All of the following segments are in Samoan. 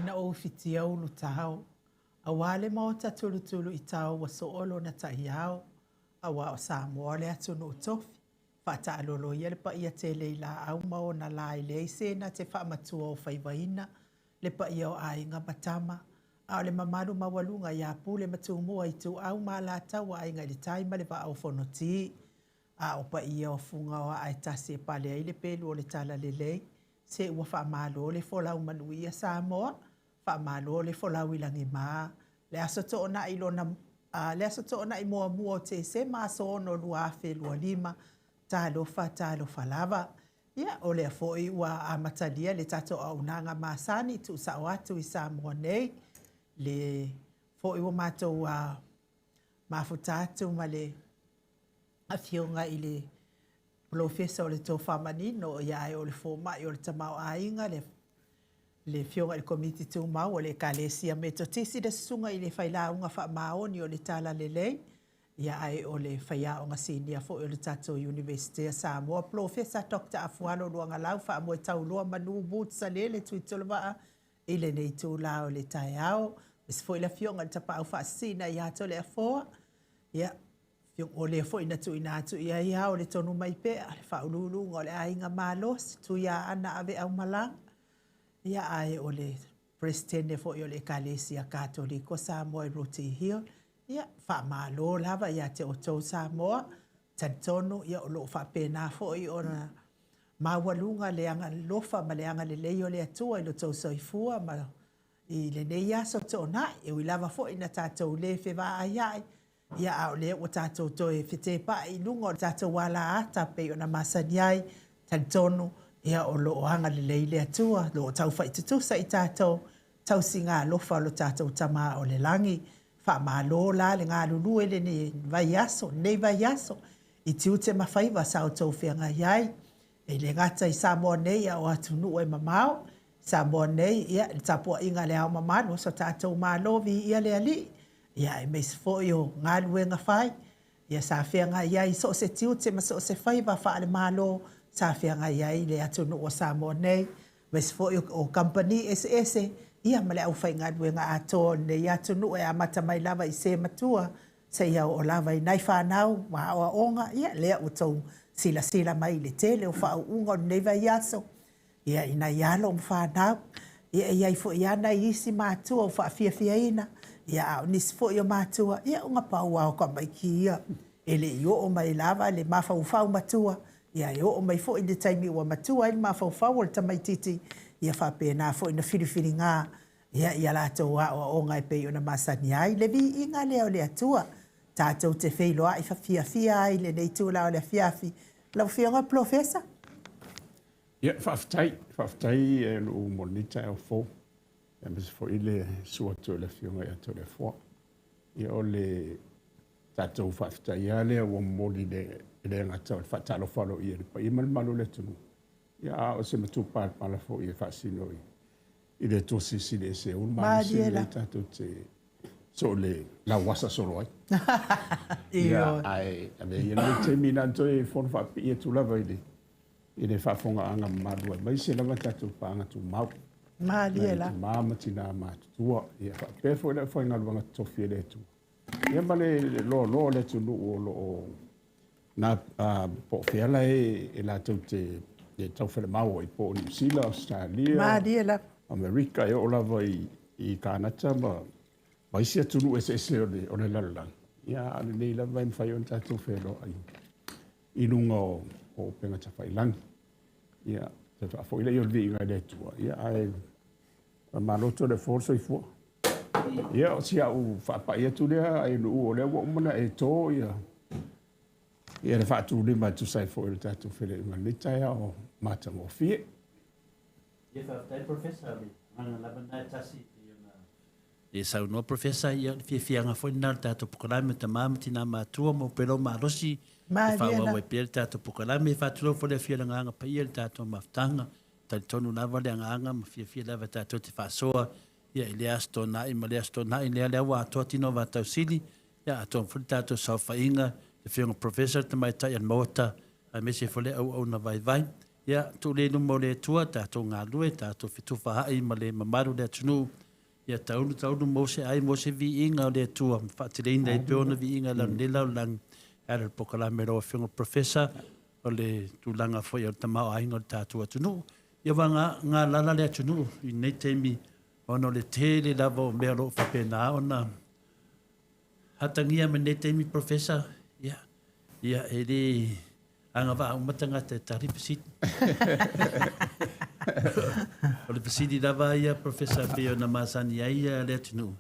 ina ou fitia ulutao, Aua le maota tulutulu i tao ua soo lona taiao, Aua o Samoa le atunuu tofi, Faataalolo ia le paia tele i laau ma ona la e leai se na te faamatua o faivaina le paia o aiga ma tama, a o le mamalu maualuga ia Pule ma Tumua, Ituau ma Alataua, Aiga i le Tai ma le Vaa o Fonoti. A o paia o fuga o aa e tasi e pale ai le pelu o le talalelei, se ua faamalo le folau manuia Samoa, faamalo le folau i lagima. Le Aso Toonai lona le Aso Toonai muamua o Tesema aso 6 2025, talofa talofa lava. Ia, o lea foi ua amatalia le tatou auaunaga masani tuusao atu i Samoa nei, le foi ua matou mafuta atu ma le Afioga i le Polofesa o le Tofa Manino, ia ae o le fomai o le tamaoaiga, le le Afioga i le Komiti Tumau o le Ekalesia Metotisi, le Susuga i le Failauga Faamaoni o le Talalelei, ia ae o le Faiaoga Sinia foi o le tatou Iunivesite a Samoa, Polofesa Dr. Afualo Luagalau Faamoetauloa Manu Boots Salele Tuitolovaa i lenei itula o le taeao. Aemaise foi le Afioga i le Tapaau Faasisina ia Toleafoa, ia, o le foi na tuuina atu i ai ao le tonu mai pea, le faauluuluga o le Aiga Malosi, Tuiaana Aveaumalaga, ia ae o le Peresetene foi o le Ekalesia Katoliko Samoa i Rotee Hill. Ia, faamalo lava ia te outou Samoa. Talitonu ia o lo o faapena foi ona maualuga le agalofa ma le agalelei o le Atua i lo outou soifua ma i lenei aso toonai, e ui lava foi ina tatou le fevaaiai, ia a o lea ua tatou toe fetepaai i luga o le tatou alaata pei ona masani ai. Talitonu ia o lo o agalelei le Atua, o lo o taufai tutusa i tatou tausiga alofa a lo tatou Tama o le lagi. Faamalo la le galulue i lenei vaiaso, lenei vaiaso i tiute ma faiva sa outou feagai ai. E le gata i Samoa nei a o atunuu e mamao. Samoa nei, ia, le tapuaiga a Le Ao Mamalu o so tatou Malo, viia le Alii, ia aemaise foi o galuega fai, ia sa feagai ai i so o se tiute ma so o se faiva faale-Malo sa feagai ai le atunuu o Samoa nei, aemaise foi o kamupani eseese, ia ma le aufaigaluega atoa o lenei atunuu e amata mai lava i se matua seia oo lava i nai fanau ma aoaoga, ia lea ua outou silasila mai i le tele o faauuga o lenei vaiaso, ia i nai alo ma fanau. Ia e i ai foi lava nai isi matua ua faafiafiaina, ia a o nisi foi o matua, ia ua pau lava o tamaiti ia e le i oo mai lava le mafaufau matua, ia e oo mai foi le taimi ua matua ai le mafaufau o le tamaitiiti, ia faapena foi ona filifiliga ia i a latou aoaoga e pei ona masani ai. Le viiga lea o le Atua, tatou te feiloai fiafia ai i lenei itula o le afiafi. Lau Afioga i le Polofesa. Ia, faafetai, faafetai Nuu mo lenei taeao fou, aemaise foi le susu atu o le Afioga ia Toleafoa. Ia, o le tatou faafetai lava lea ua momoli e le gata o le faatalofa aloaia i le paia ma le mamalu o le atunuu, ia a o se matupalapala foi e faasino i le Atua Silisili Ese ou le malosi lenei tatou te so le lauasa solo ai. Ia, ae avea ia lenei taimi na ona toe fono faapipii atu lava i le i le faafofogaaga mamalu aemaise lava tatou paaga tumau. Malie la. Tama ma tina matutua. Ia faapea foi le aufaigaluega totofi a le Atua. Ia ma le loaloa o le atunuu o lo o na po o fea la e latou te taufalemau ai, po o Niu Sila, Ausetalia, Malie lava. Amerika, e oo lava i Kanata ma isi atunuu eseese o le lalolagi. Ia, a o lenei lava e mafai ona tatou feiloai i luga o upega tafailagi. Ia, toe faafoi lea o le viiga i le Atua, ia, ae faamalo Toleafoa le soifua. Ia, o si au faapai atu lea ai Nuu, o lea ua uma ona e to ia le faatulima e tusa ai foi o le tatou feiloaiga i lenei taeao matagofie. Ia, faafetai Professor, o le agaga lava lena e tasi e pei ona E saunoa Professor, ia o le fiafiaga foi lena o le tatou polokalame o Tama ma Tina Matua ma Upelo Malosi e faaauau ai pea le tatou polokalame. E faatulou foi le afio o le Agaga Paia i le tatou mafutaga. E talitonu lava le agaga ma fiafia lava tatou te faasoa ia i lea Aso Toonai ma lea Aso Toonai, lea lea ua atoa tino o Vatausili, ia atoa foi le tatou saofaiga, le Afioga Professor le Tamaitai o le Maota, aemaise foi le auauna vaivai. Ia, tuu lea i luma o le Atua, tatou galue, tatou fetufaai ma le mamalu o le atunuu, ia taulu taulu maua se ai, maua se viiga o le Atua, ma faateleina ai pea ona viiga i lalo nei lalolagi, e ala i le polokalame a lau Afioga i le Professor, o le tulaga foi o le tamaoaiga o le tatou atunuu. Ia ua galala le atunuu i lenei taimi ona o le tele lava o mea o lo o faapena ona atagia mai lenei taimi, Professor, ia, ia e le agavaa uma tagata e tali fesili. O le fesili lava ia, Professor, pei ona masani ai le atunuu,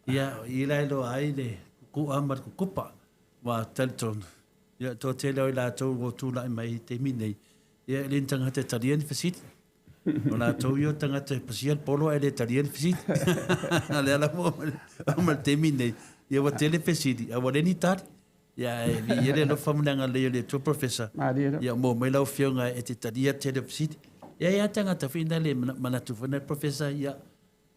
ia, o i la e iloa ai le kuku'a ma le kukupa. Ua talitonu, ia, toatele o i latou ua tulai mai i le taimi nei, ia, e le ni tagata e talia ni fesili. O latou ia o tagata e pasia le polo ae le talia ni fesili. O le ala ua oo mai le taimi nei, ia ua tele fesili ae ua le ni tali. Ia ae viia le alofa ma le agalelei o le Atua Professor. Ia maua mai lau Afioga e te talia le tele o fesili. Ia e i ai lava tagata foi na le manatu foi na Professor ia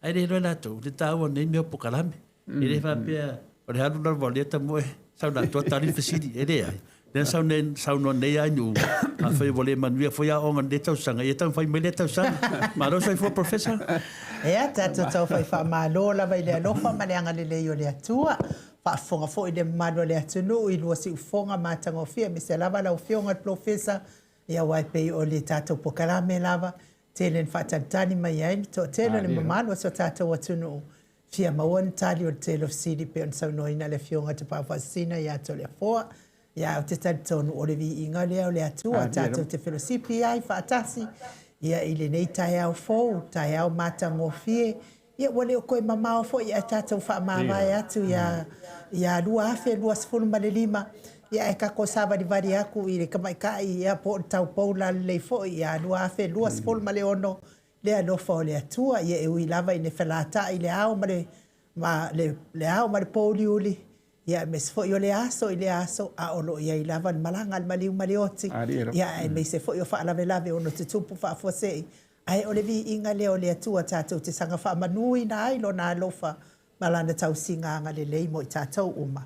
ae le iloa e latou le taua o nei mea o pokalame. E le faapea o le alu lava o lea tamoe sau le atoa tali le fesili, e leai. Lea na saunoa nei lava i Nu'u, afai ua le manuia foi aoaoga i lenei tausaga, ia taumafai mai lea tausaga. Malo soifua Professor. Ia, tatou taufai faamalo lava i le alofa ma le agalelei o le Atua. Faafofoga foi le mamalu o le atunuu i lua siufofoga matagofie aemaise lava lau Afioga i le Polofesa, ia aua e pei o le tatou polokalame lava, tele ina faatalitali mai ai le toatele o le mamalu o si o tatou atunuu, fia maua ni tali o le tele o fesili e pei ona saunoaina le Afioga i le Tapaau Faasisina ia Toleafoa. Ia ae ou te talitonu o le viiga lea o le Atua tatou te felosipi ai faatasi ia i lenei taeao fou, taeao matagofie. Ia ua le o toe mamao foi ae tatou faamavae atu ia ia 2025, ia ae tatou savalivali atu i le tamaitai ia po o le taupou lalelei foi ia 2026 le alofa o le Atua. Ia e ui lava ina felataai le ao ma le ma le le ao ma le pouliuli, ia aemaise foi o le aso i le aso, a o lo o i ai lava le malaga a le maliu ma le oti, ia aemaise foi o faalavelave e ono tutupu faafuasei. Ae o le viiga lea o le Atua tatou te saga faamanuina ai Lona alofa ma Lana tausiga agalelei mo i tatou uma.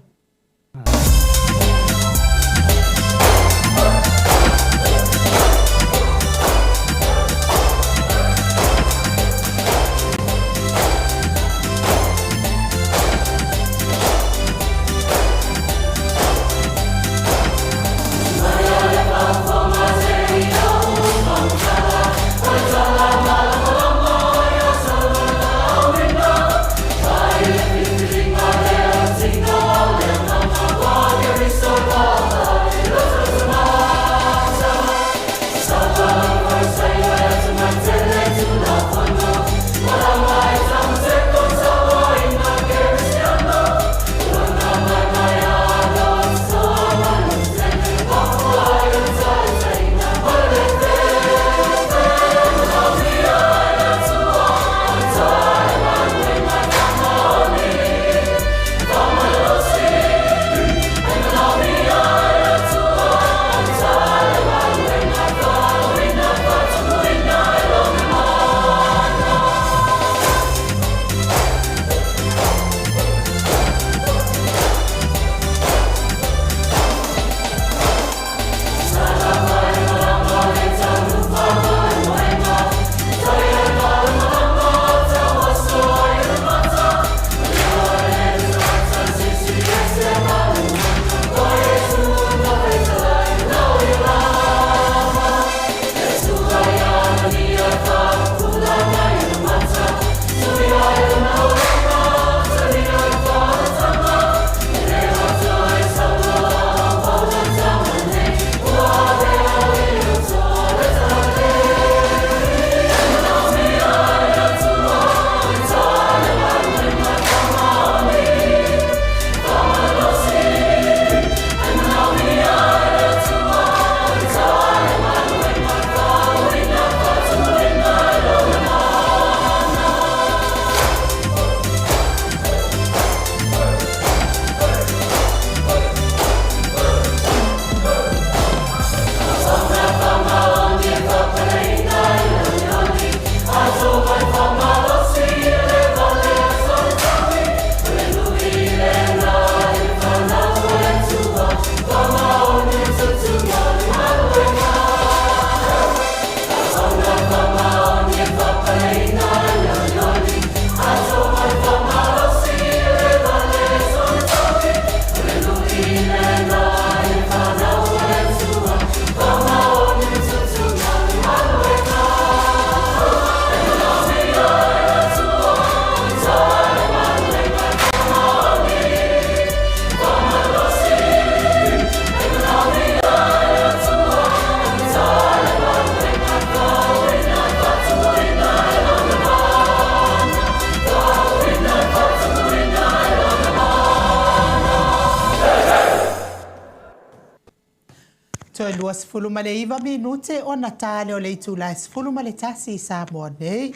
29 minute ona ta lea o le itula e 11 i Samoa nei.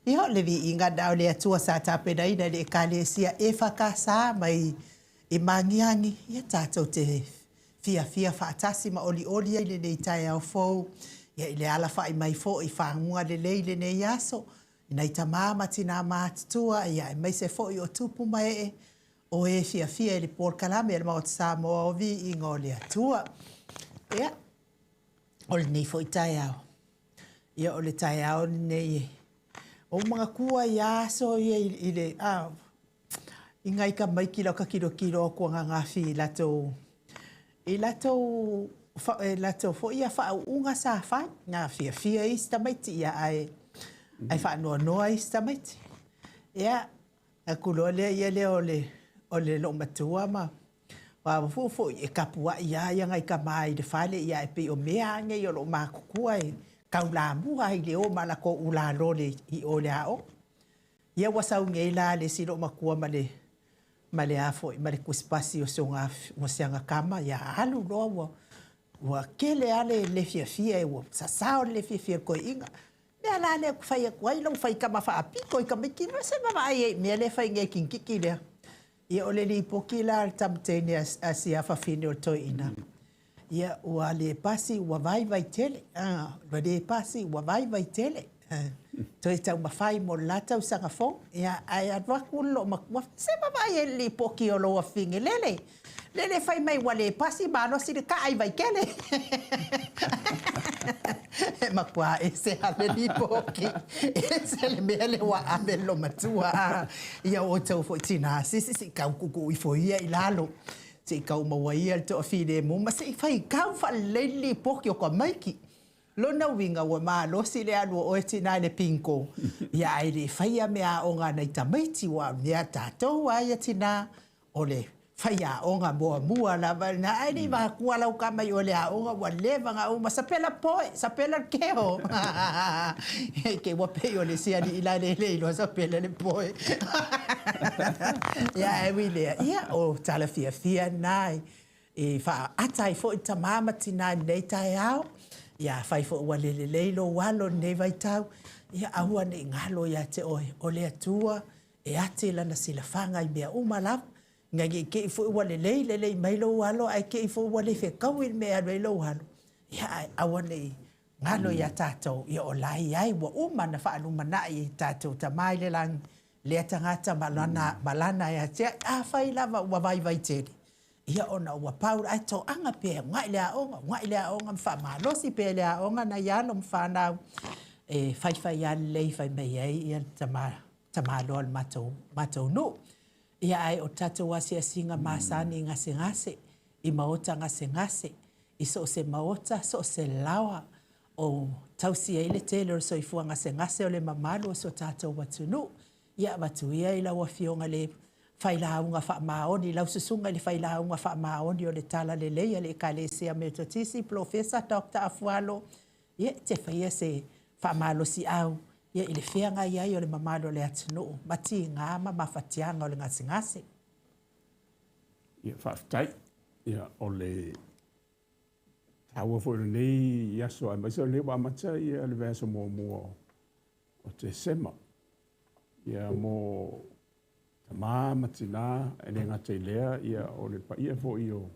Ia, o le viiga lena o le Atua sa tapenaina e le Ekalesia EFKS mai i Magiagi, ia tatou te fiafia faatasi ma olioli ai i lenei taeao fou, ia i le alafai mai foi i faguga lelei i lenei aso, i nai tama ma tina matutua, ia aemaise foi o tupu ma ee o e fiafia i le polokalame a le Maota Samoa o Viiga o le Atua. Ia, o lenei foi taeao, ia o le taeao lenei e ou manatua ai lava aso ia i le, a, i nai tamaiti la ta tilotilo atu ananafi i latou, i latou, latou foi ia faauuga sa fai. Na fiafia isi tamaiti, ia ae, ae faanoanoa isi tamaiti. Ia, atu loa lea ia lea o le, o le loomatua ma aua foi e tapuai lava ia nai tama i le fale, ia ae pei o mea lava nei o loo matutua e taulamua lava i le o ma latou ulalole i o i le aoga. Ia ua sau nei la le isi loomatua ma le ma le a foi ma le tusipasi o si ana tama, ia alu loa ua ua tele lava le le fiafia, ua sasao le le fiafia o le toeaina. Mea la lea ou te fai atu ai lou faitama faapito i tamaiti se vaavaai ai i mea lea e fai nei e tinikiki lea. Ia o le lipoti la a le tamateine a si afafine o le toeaina, ia ua le pasi ua vaivai tele, ua le pasi ua vaivai tele. Toe taumafai mo le la tausaga fou. Ia, ae alu atu le loomatua, se vaavaai ai i le lipoti o lou afafine lele. Lele fai mai ua le pasi malosi le taa i Vaitele. E matua ese lava le lipoti, ese le mea lea ua ave e le loomatua. Ia o outou foi tinā, sisi se i tau tuutuu ifo ia i lalo, se i tau maua ia le toafilemu ma se i faitau faalelei le lipoti o tamaiti. Lona uiga ua malosi le alu o oe tinā i le bingo, ia ae le faia meaaoga a nai tamaiti, aua o le mea a tatou lava ia tinā, o le faiaoga muamua lava lena. Ae le i vatua lau tama i o i le aoga ua leva ona uma, sapela poe, sapela le keo. I te ua pei o le isi alii la e le iloa sapela le poe. Ia ae ui i lea, ia o tala fiafia na e faaata ai foi tama ma tina i lenei taeao. Ia afai foi ua le lelei lou alo i lenei vaitau, ia aua ne i galo ia te oe, o le Atua e ati lana silafaga i mea uma lava, ina ne i te i foi ua lelei lelei mai lou alo ae te i foi ua le fetaui le mea e alu ai lou alo, ia ae aua ne i galo ia tatou, ia o la e i ai, ua uma ona faalumanai e tatou Tama i le Lagi lea tagata ma lana, ma lana e atiae. Afai lava ua vaivai tele, ia ona ua pau, ae toaga pea, uunai le aoga, uunai le aoga ma faamalosi pea i le aoga nai alo ma fanau e faifai lava lelei fai mai ai ia le tama, tamaloa o le matou, matou nuu. Ia ae o tatou asiasiga masani i gasegase, i maota gasegase, i so o se maota, so o se laoa o tausi ai le tele o le soifua gasegase o le mamalu o si o tatou atunuu. Ia avatu ia i lau Afioga le failauga faamaoni, lau Susuga i le Failauga Faamaoni o le Talalelei a le Ekalesia Metotisi, Polofesa Doctor Afualo, ia e te faia se faamalosiau ia i le feagai ai o le mamalu o le atunuu ma tiga ma mafatiaga o le gasegase. Ia, faafetai. Ia, o le taua foi o lenei aso, aemaise o lenei ua amata ia le vaiaso muamua o Tesema. Ia, mo tama ma tina, e le gata i lea, ia, o le paia foi o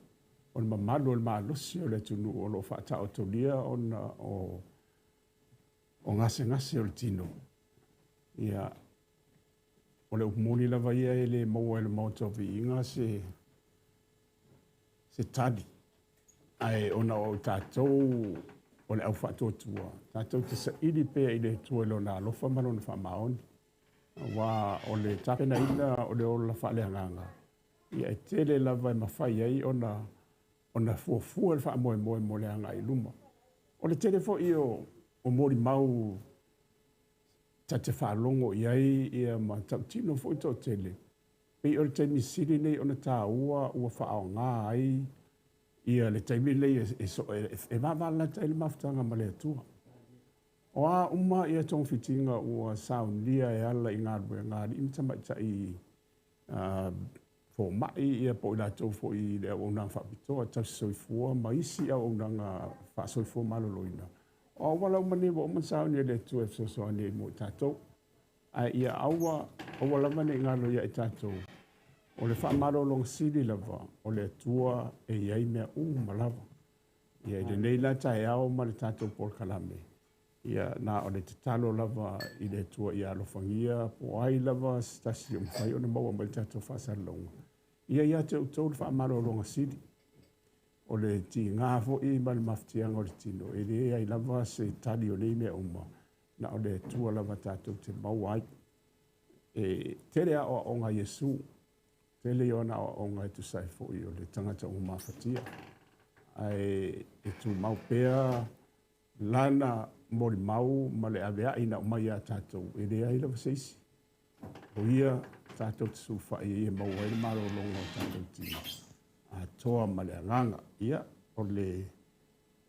le mamalu o le malosi o le atunuu o lo o faataotolia ona o gasegase o le tino. Ia, o le upu moni lava ia e le maua e le Maota o Viiga se tali. Ae ona o tatou o le au faatuatua, tatou te saili pea i le Atua i Lona alofa ma Lona faamaoni. Aua o le tapenaina o le ola faaleagaga, ia e tele lava e mafai ai ona ona fuafua le faamoemoe mo le agai i luma. O le tele foi o molimau ta te faalogo i ai ia ma tautino foi toatele, pei o le taimi sili nei ona taua ua faaaoga ai ia le taimi lenei e vavalalata ai le mafutaga ma le Atua. O a uma ia togafitiga ua saunia e ala i galuega a alii ma tamaitai fomai ia po o i latou foi i le auaunaga faapitoa tausisoifua ma isi auaunaga faasoifua maloloina. O auala uma nei ua uma ona sauni e le Atua e fesoasoani ai mo i tatou. Ae ia aua, aua lava ne i galo ia i tatou, o le faamalologa sili lava o le Atua e i ai mea uma lava. Ia i lenei la taeao ma le tatou polokalame, ia na o le tatalo lava i le Atua ia alofagia po o ai lava se tasi o mafai ona maua mai le tatou faasalalauga. Ia ia te outou le faamalologa sili. O le tiga foi ma le mafatiaga o le tino, e leai lava se tali o nei mea uma, na o le Atua lava tatou te maua ai. E tele aoaoga a Iesu, tele ia ona aoaoga e tusa ai foi o le tagata ua mafatia, ae e tumau pea lana molimau ma le aveai na aumai ia tatou, e leai lava se isi. O ia tatou te sulufai i ai e maua ai le malologa o tatou tino atoa ma le agaga. Ia, o le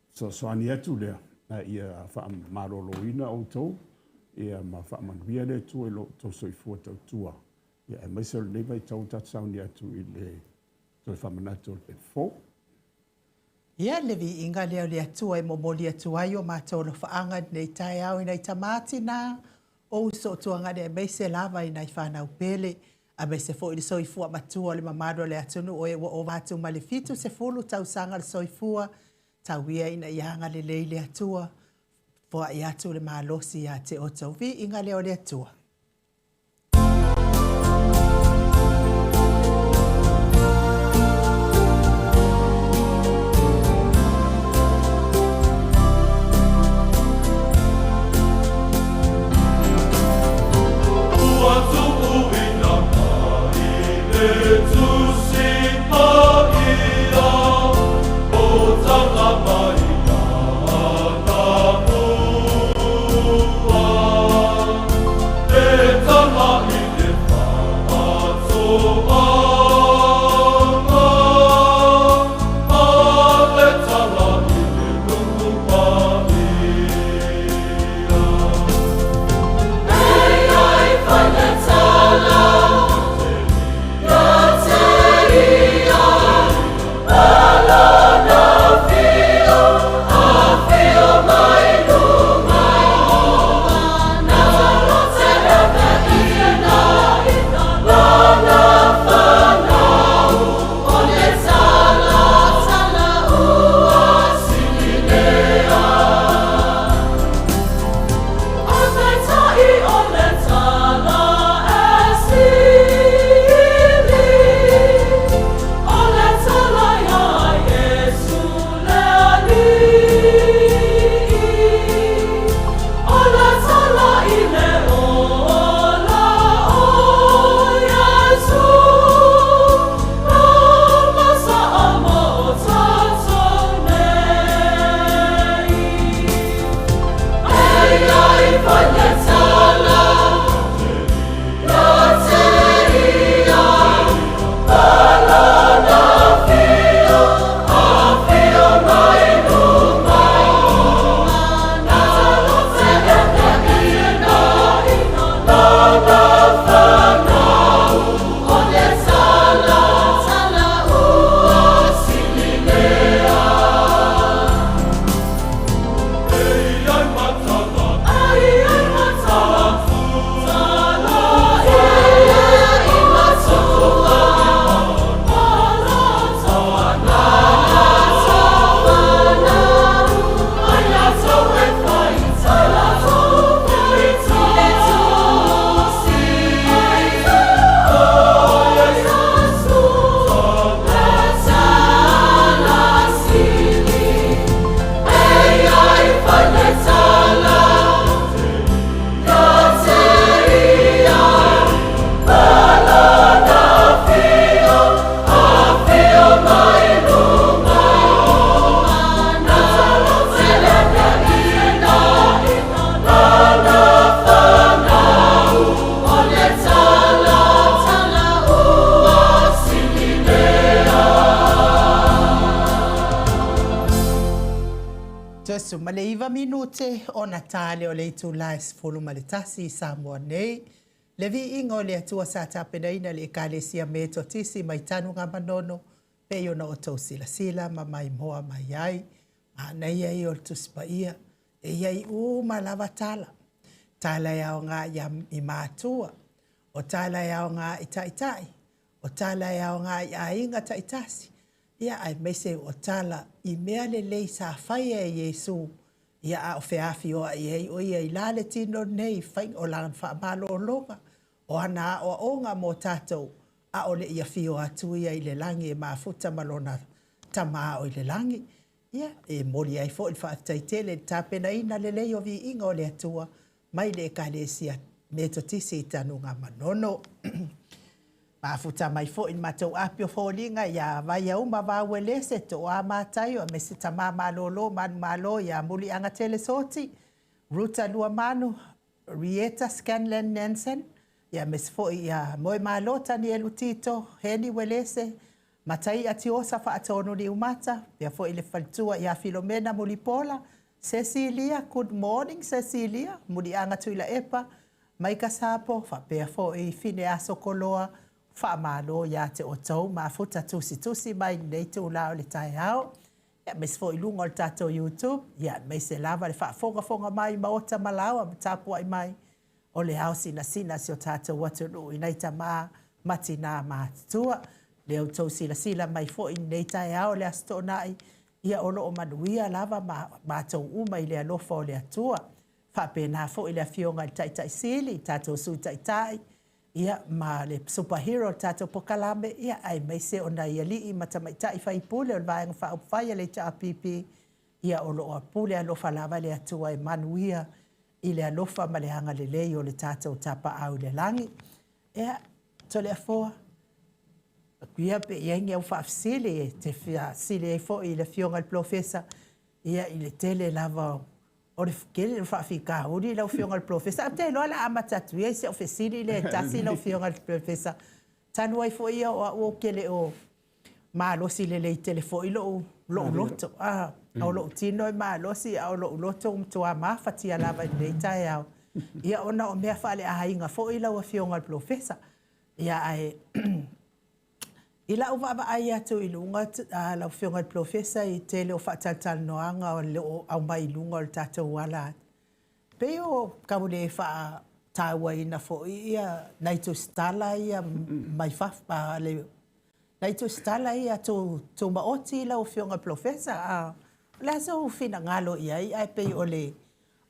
fesoasoani atu lea, a ia faamaloloina outou, ia ma faamanuia le Atua i lo outou soifua tautua, ia aemaise o lenei vaitau ua tatou sauni atu i le toe faamanatu o le pepa fou. Ia, le viiga lea o le Atua e momoli atu ai o matou alofaaga i lenei taeao i nai tama tina o uso o tuagane aemaise lava i nai fanau pele, aemaise foi le soifua matua o le mamalu o le atunuu o e ua ova atu ma le 70 tausaga le soifua. Tau ia ina ia agalelei le Atua, foai atu le malosi ia te outou. Viiga lea o le Atua. Ua tuuina mai le Tusi Paia, o taga mai Anamua. E tala i le faatoaga, a le tala i le nuu paia. Tusu ma le iva minute ona ta lea o le itula e 11 i Samoa nei. Le viiga o le Atua sa tapenaina e le Ekalesia Metotisi mai Tanugamanono pei ona outou silasila ma maimoa mai ai. Manaia ia o le Tusi Paia, e i ai uma lava tala. Tala e aoga i matua, o tala e aoga i taitai, o tala e aoga i aiga taitasi, ia aemaise o tala i mea lelei sa faia e Iesu, ia a o feafioai ai o ia i la le tino lenei i faiga o lana faamalologa, o ana aoaoga mo tatou, a o le i afio atu ia i le lagi e mafuta ma lona Tama o i le lagi. Ia, e momoli ai foi le faafetai tele i le tapenaina lelei o viiga o le Atua mai le Ekalesia Metotisi i Tanugamanono. Mafuta mai foi le matou api o foliga ia Vaiauma Vauelese, Toa Mataio, aemaise Tama Malolo, Manumalo ia Muliagatele Soti, Ruta Luamanu, Rieta Scanlan Nansen, ia aemaise foi ia Moemalo Tanielu Tito, Heni Welese, Mataia Tiosa Faatonu Niumata, pea foi le faletua ia Filomena Mulipola, Cecilia, good morning Cecilia, Muliaga Tuilaepa, Maika Sapo, faapea foi Fineaso Koloa, faamalo ia te outou mafuta tusitusi mai lenei itula o le taeao. Ia, aemaise foi i luga o le tatou YouTube, ia aemaise lava le faafogafoga mai i maota ma laoa ma tapuai mai o le ao sinasina si o tatou atunuu i nai tama ma tinā matutua. Le outou silasila mai foi i lenei taeao o le Aso Toonai, ia o lo o manuia lava ma matou uma i le alofa o le Atua. Faapena foi le Afioga i le Taitai Sili, tatou Sui Taitai, ia ma le Super Hero o le tatou polokalame, ia aemaise o nai alii ma tamaitai faipule o le Vaega Faaupufai a le HRPP, ia o lo o pule alofa lava le Atua e manuia i le alofa ma le agalelei o le tatou Tapaau i le lagi. Ia, Toleafoa, ia pe i ai ni au faafesili e te fia fesili ai foi i le Afioga i le Polofesa, ia i le tele lava o le tele o faafitauli lau Afioga i le Polofesa. Ae ou te iloa o le a amata atu ia i si au fesili lea e tasi lau Afioga i le Polofesa. Talu ai foi ia o au ou te le o malosi lelei tele foi lou loto. O lou tino e malosi, a o lou loto ua matua mafatia lava i lenei taeao. Ia ona o mea faaleaiga foi lau Afioga i le Polofesa. Ia ae i lau vaavaai atu i luga lau Afioga i le Polofesa i tele o faatalatalanoaga o lo o aumai i luga o le tatou ala, pei o tau le faatauaina foi ia nai tusitala ia mai fafo, nai tusitala ia tumaoti lau Afioga i le Polofesa. O le a sou finagalo i ai, ae pei o le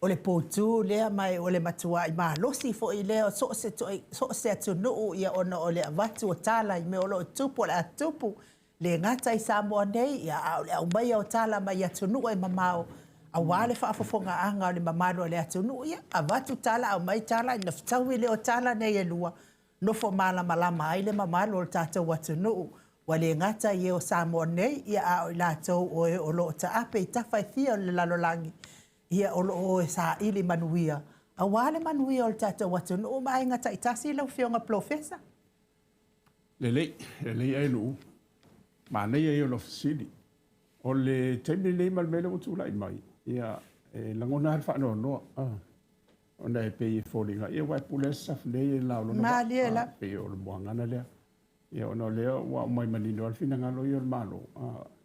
O le poutu lea ma o le matuai malosi foi lea o so o se atunuu ia ona o le avatu o tala i mea o lo o tupu, o le a tupu, le gata i Samoa nei, ia a o le aumaia o tala mai atunuu e mamao aua le faafofogaaga o le mamalu o le atunuu. Ia, avatu tala, aumai tala, ona fetaui lea o tala nei e lua, nofo malamalama ai le mamalu o le tatou atunuu. Ua le gata i e o Samoa nei, ia a o i latou o e o lo o taape i tafa e fia o le lalolagi, Ia, o lo o e saili manuia, aua le manuia o le tatou atunuu ma aiga taitasi lau Afioga Polofesa. Lelei, lelei ae Luu. Manaia ia o lau fesili. O le taimi lenei ma le mea lea ua tulai mai, ia, e lagona lava le faanoanoa, ona e pei e foliga, ia aua e pule lava Sasafo nei e lao lona vaa. Malie lava. E pei o le muagana lea. Ia, ona o lea ua aumai manino lava le finagalo ia o le Malo,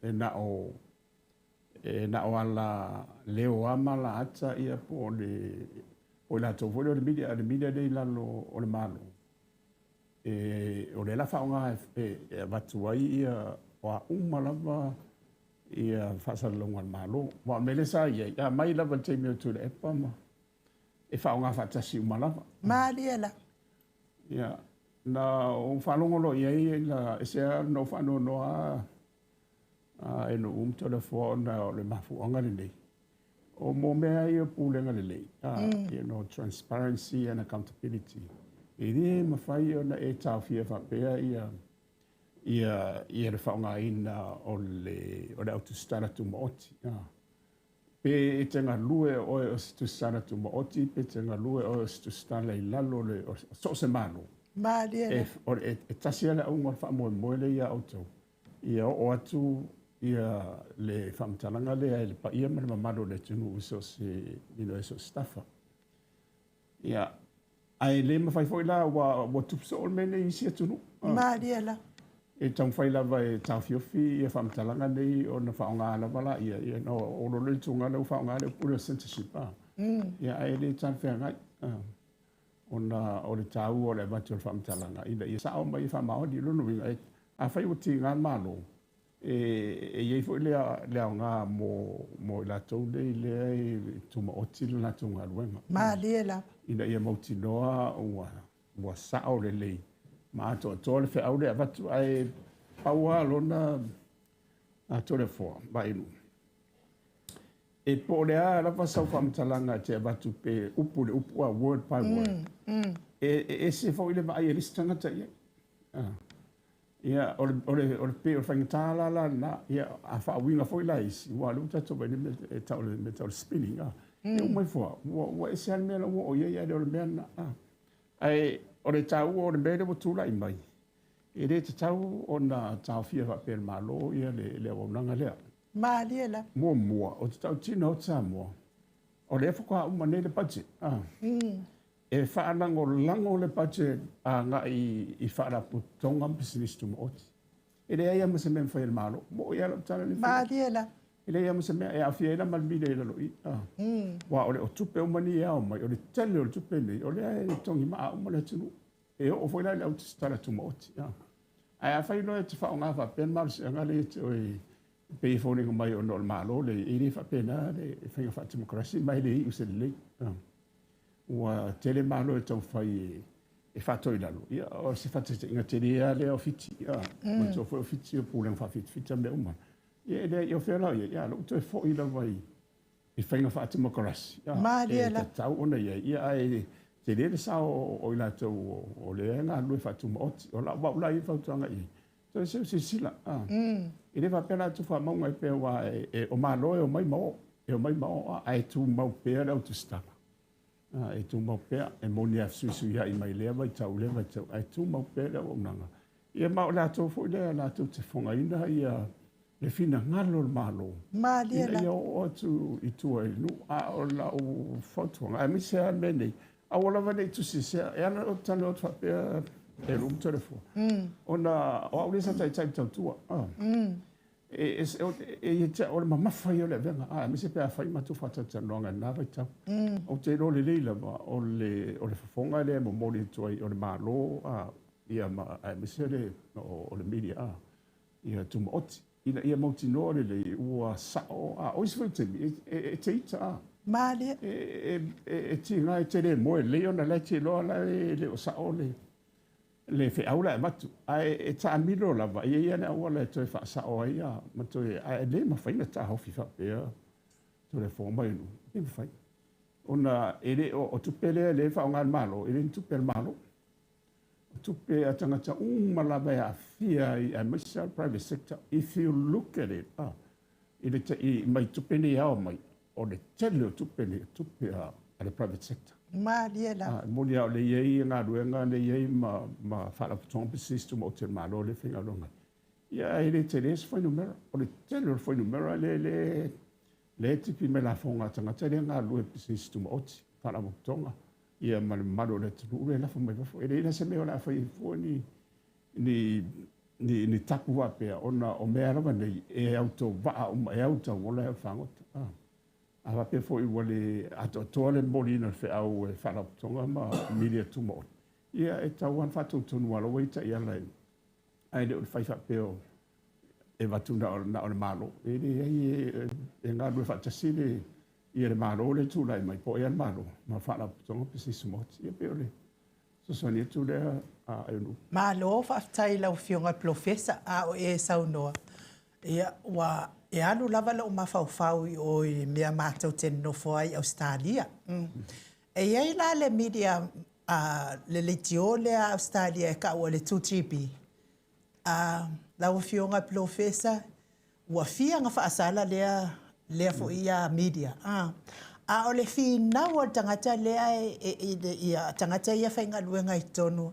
e na o E na o ala leo lava ma ala ata ia po o le po o i latou foi lea o le media, a o le media lea i lalo o le Malo, e, o lea la faaaoga e avatu ai ia o a uma lava ia faasalalauga a le Malo. Aua o le mea lea sa i ai, a mai lava i le taimi o Tuilaepa ma e faaaoga faatasi uma lava. Malie la. Ia, na ou faalogo loa i ai, na ese lava ona ou faanoanoa lava e Nuu ma Toleafoa ona o le mafuaaga lenei. O mo mea ia o pulega lelei, you know, transparency and accountability, e le mafai ona e taofia faapea ia ia ia le faaaogaina o le o le autusitala tumaoti. Pe e te galue oe o se tusitala tumaoti, pe te galue oe o se tusitala i lalo o le o so o se Malo. Malie E, o le, e tasi lava le auga o le faamoemoe lea ia outou, ia oo atu ia le faamatalaga lea i le paia ma le mamalu o le atunuu i so o se, you know, i so o se tafa. Ia, Ae le mafai foi la ua tupu soo le mea lenei i isi atunuu. Malie lava. E taumafai lava e taofiofi ia faamatalaga nei ona faaaoga lava laia, ia ona oo loa lea i le tulaga lea ua faaaoga le upu lea o le censorship a. Ia ae le talafeagai ona o le taua o le avatu o le faamatalaga ina ia sao ma ia faamaoni. O lona uiga, afai ua tiga le Malo, e i ai foi le aoga mo i latou nei lea e tumaoti le latou galuega. Malie lava. Ina ia mautinoa ua sao lelei ma atoatoa le feau lea e avatu. Ae pau lava lona Toleafoa Vaaulu, e po o le a lava sau faamatalaga e te avatu pe upu i le upu, word by word, e ese foi le vaai a le isi tagata i ai. Ia, o le pei o le faigata la lena, ia, a faauiga foi la isi, aua o lea ua tatou vaai i le mea e tau o le spinning, e uma ifo lava, ua ese lava le mea la ua oo i ai, ae le o le mea lena. Ae o le taua o le mea lea ua tulai mai, e le tatau ona taofia faapea e le Malo ia le auaunaga lea. Malie lava. Muamua, o te tautino atu Samoa, o lea faatoa uma nei le budget. E faalagolago le budget agai i faalapotopotoga ma pisinisi tumaoti. E leai lava ma se mea e mafai e le Malo. Mo'i lava lau tala i le Malie lava. E leai lava ma se mea e aafia ai la ma le media i lalo i i. Aua o le o tupe uma nei e ao mai, o le tele o le tupe nei, o lea e togi maa uma le atunuu. E oo foi la i le au resitala tumaoti. Ae afai loa e te faaaoga faapea le malosiaga lea ia te oe e pei e foliga mai ona o le Malo lea e le faapena le faiga faatemokarasi ma e le iu i se lelei. Ua tele Malo e taumafai e faatoilalo, ia o se faataitaiga tele lava lea o Fiti. Manatua foi o Fiti o pulega faafitifiti mea uma. Ia e leai, o fea la o i ai? Ia, o lea ua toe foi lava i faiga faatemokarasi e tatau ona i ai, ia ae tele le sao o i latou o lea e galulue faatumaoti. O lau au la ia fautuaga i ai, toe seu silasila. E le faapea la tufa mauga e pea aua o Malo e omai ma o, e omai ma o, ae tumau pea le autusitala. E tumau pea, e moni lava e fesuisuiai mai lea vaitau i lea vaitau, ae tumau pea le auaunaga. Ia ma o latou foi lea latou te fofogaina ia le finagalo o le Malo ina ia oo atu i tua i le nuu. A o lau fautuaga, aemaise lava le mea nei, aua lava ne i tusisea. E ala ona ou talanoa atu faapea e Lumu Toleafoa, ona o au lea sa taitai i le tautua. E ia te au o le mamafa ia o le avega, aemaise pe a fai matou faatalatalanoaga i lena vaitau. Ou te iloa lelei lava o le fofoga lea e momoli atu ai o le Malo ia ma aemaise o le media ia tumaoti ina ia mautinoa lelei ua sao. A o isi foi taimi e te ita Malie. E tiga e te le moe lelei ona la e te iloa la e le o sao le feau la e avatu, ae e taamilo lava e i ai le auala e toe faasao ai ma toe, ae le mafai ona taofi faapea Toleafoa mai nuu, e mafai ona e le o tupe lea le faaaoga e le Malo, e le ni tupe a le Malo, o tupe a tagata uma lava e aafia ai, aemaise le private sector. If you look at it, i le mai tupe nei ao mai, o le tele o tupe nei, o tupe a le private sector. Malie lava. E moni lava o le i ai galuega le i ai ma faalapotopotoga pisinisi tumaoti a le Malo le faigaluega. Ia e le tele se fuainumera. O le tele o le fuainumera le tipi mai lafoga a tagata lea galulue pisinisi tumaoti, faalapotopotoga, ia ma le mamalu o le atunuu le lafo mai fafo. E leai la se mea o le a fai ai fua ni tapu faapea, ona o mea lava nei e autovaa uma, e autauola e aufagota. A faapea foi ua le atoatoa le momoliina o le feau e faalapotopotoga ma media tumaoti, ia e tatau lava ona faatonutonu lava ua i taiala, ae le o le fai faapea e avatu na o le Malo. E leai, e galulue faatasi le ia le Malo le tulai mai po o ea le Malo ma faalapotopotoga pisinisi tumaoti. Ia pei o le fesoasoani atu lea a Eunuku. Malo faafetai i lau Afioga i le Polofesa, a o e saunoa. Ia, ua e alu lava lou mafaufau i o i mea matou te nonofo ai i Ausetalia. E i ai la le media, le leitio lea a Ausetalia e tau o le 2GB. Lau Afioga i le Polofesa, ua fia na faasala lea foi ia media. A o le finau o le tagata lea ia tagata ia faigaluega i totonu,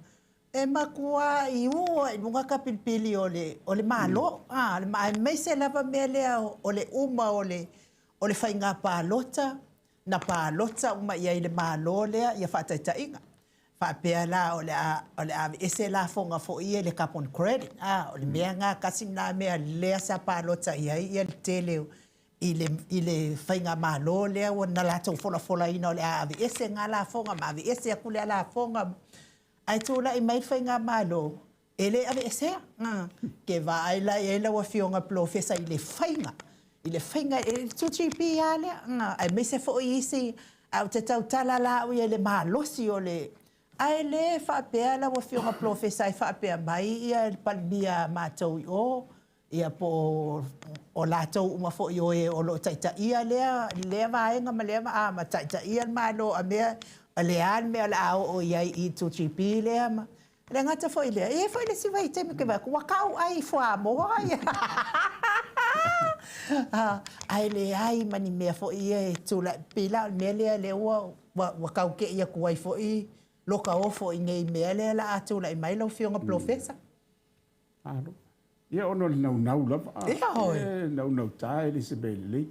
e matua i u i luga ka pilipili o le Malo. Aemaise lava mea lea o le uma o le faiga palota, na palota uma i ai le Malo lea ia faataitaiga. Faapea la o le a o le a aveese lafoga foi ia i le carbon credit, a, o le mea lena, tasi lena mea lea sa palota i ai le tele i le i le faigamalo lea ua na latou folafolaina o le a aveese na lafoga ma aveese atu lea lafoga. Ae tulai mai le faigamalo e le aveesea. Ke vaai la i ai lau Afioga Polofesa i le faiga, i le faiga i le 2GB lava lea, aemaise foi isi, ae ou te tautala la au ia i le malosi o le... Ae le faapea lau Afioga Polofesa e faapea mai le Palemia a matou i o, ia po o latou uma foi o e o lo o taitaia lea vaega ma lea ma taitaia le Malo a mea, o le a le mea o le a oo i ai i 2GB lea ma... E le gata foi i lea, e i ai foi le isi vaitaimi ou te vaai atu ua tau ai i fuamoa ia. Ae leai ma ni mea foi ia e tulai, pei la o le mea lea lea ua tau te i atu ai foi lota ofo i nei mea lea o le a tulai mai lau Afioga Polofesa. Malo. Ia ona o le naunau lava. Ia hoi. E naunauta e le se mea lelei.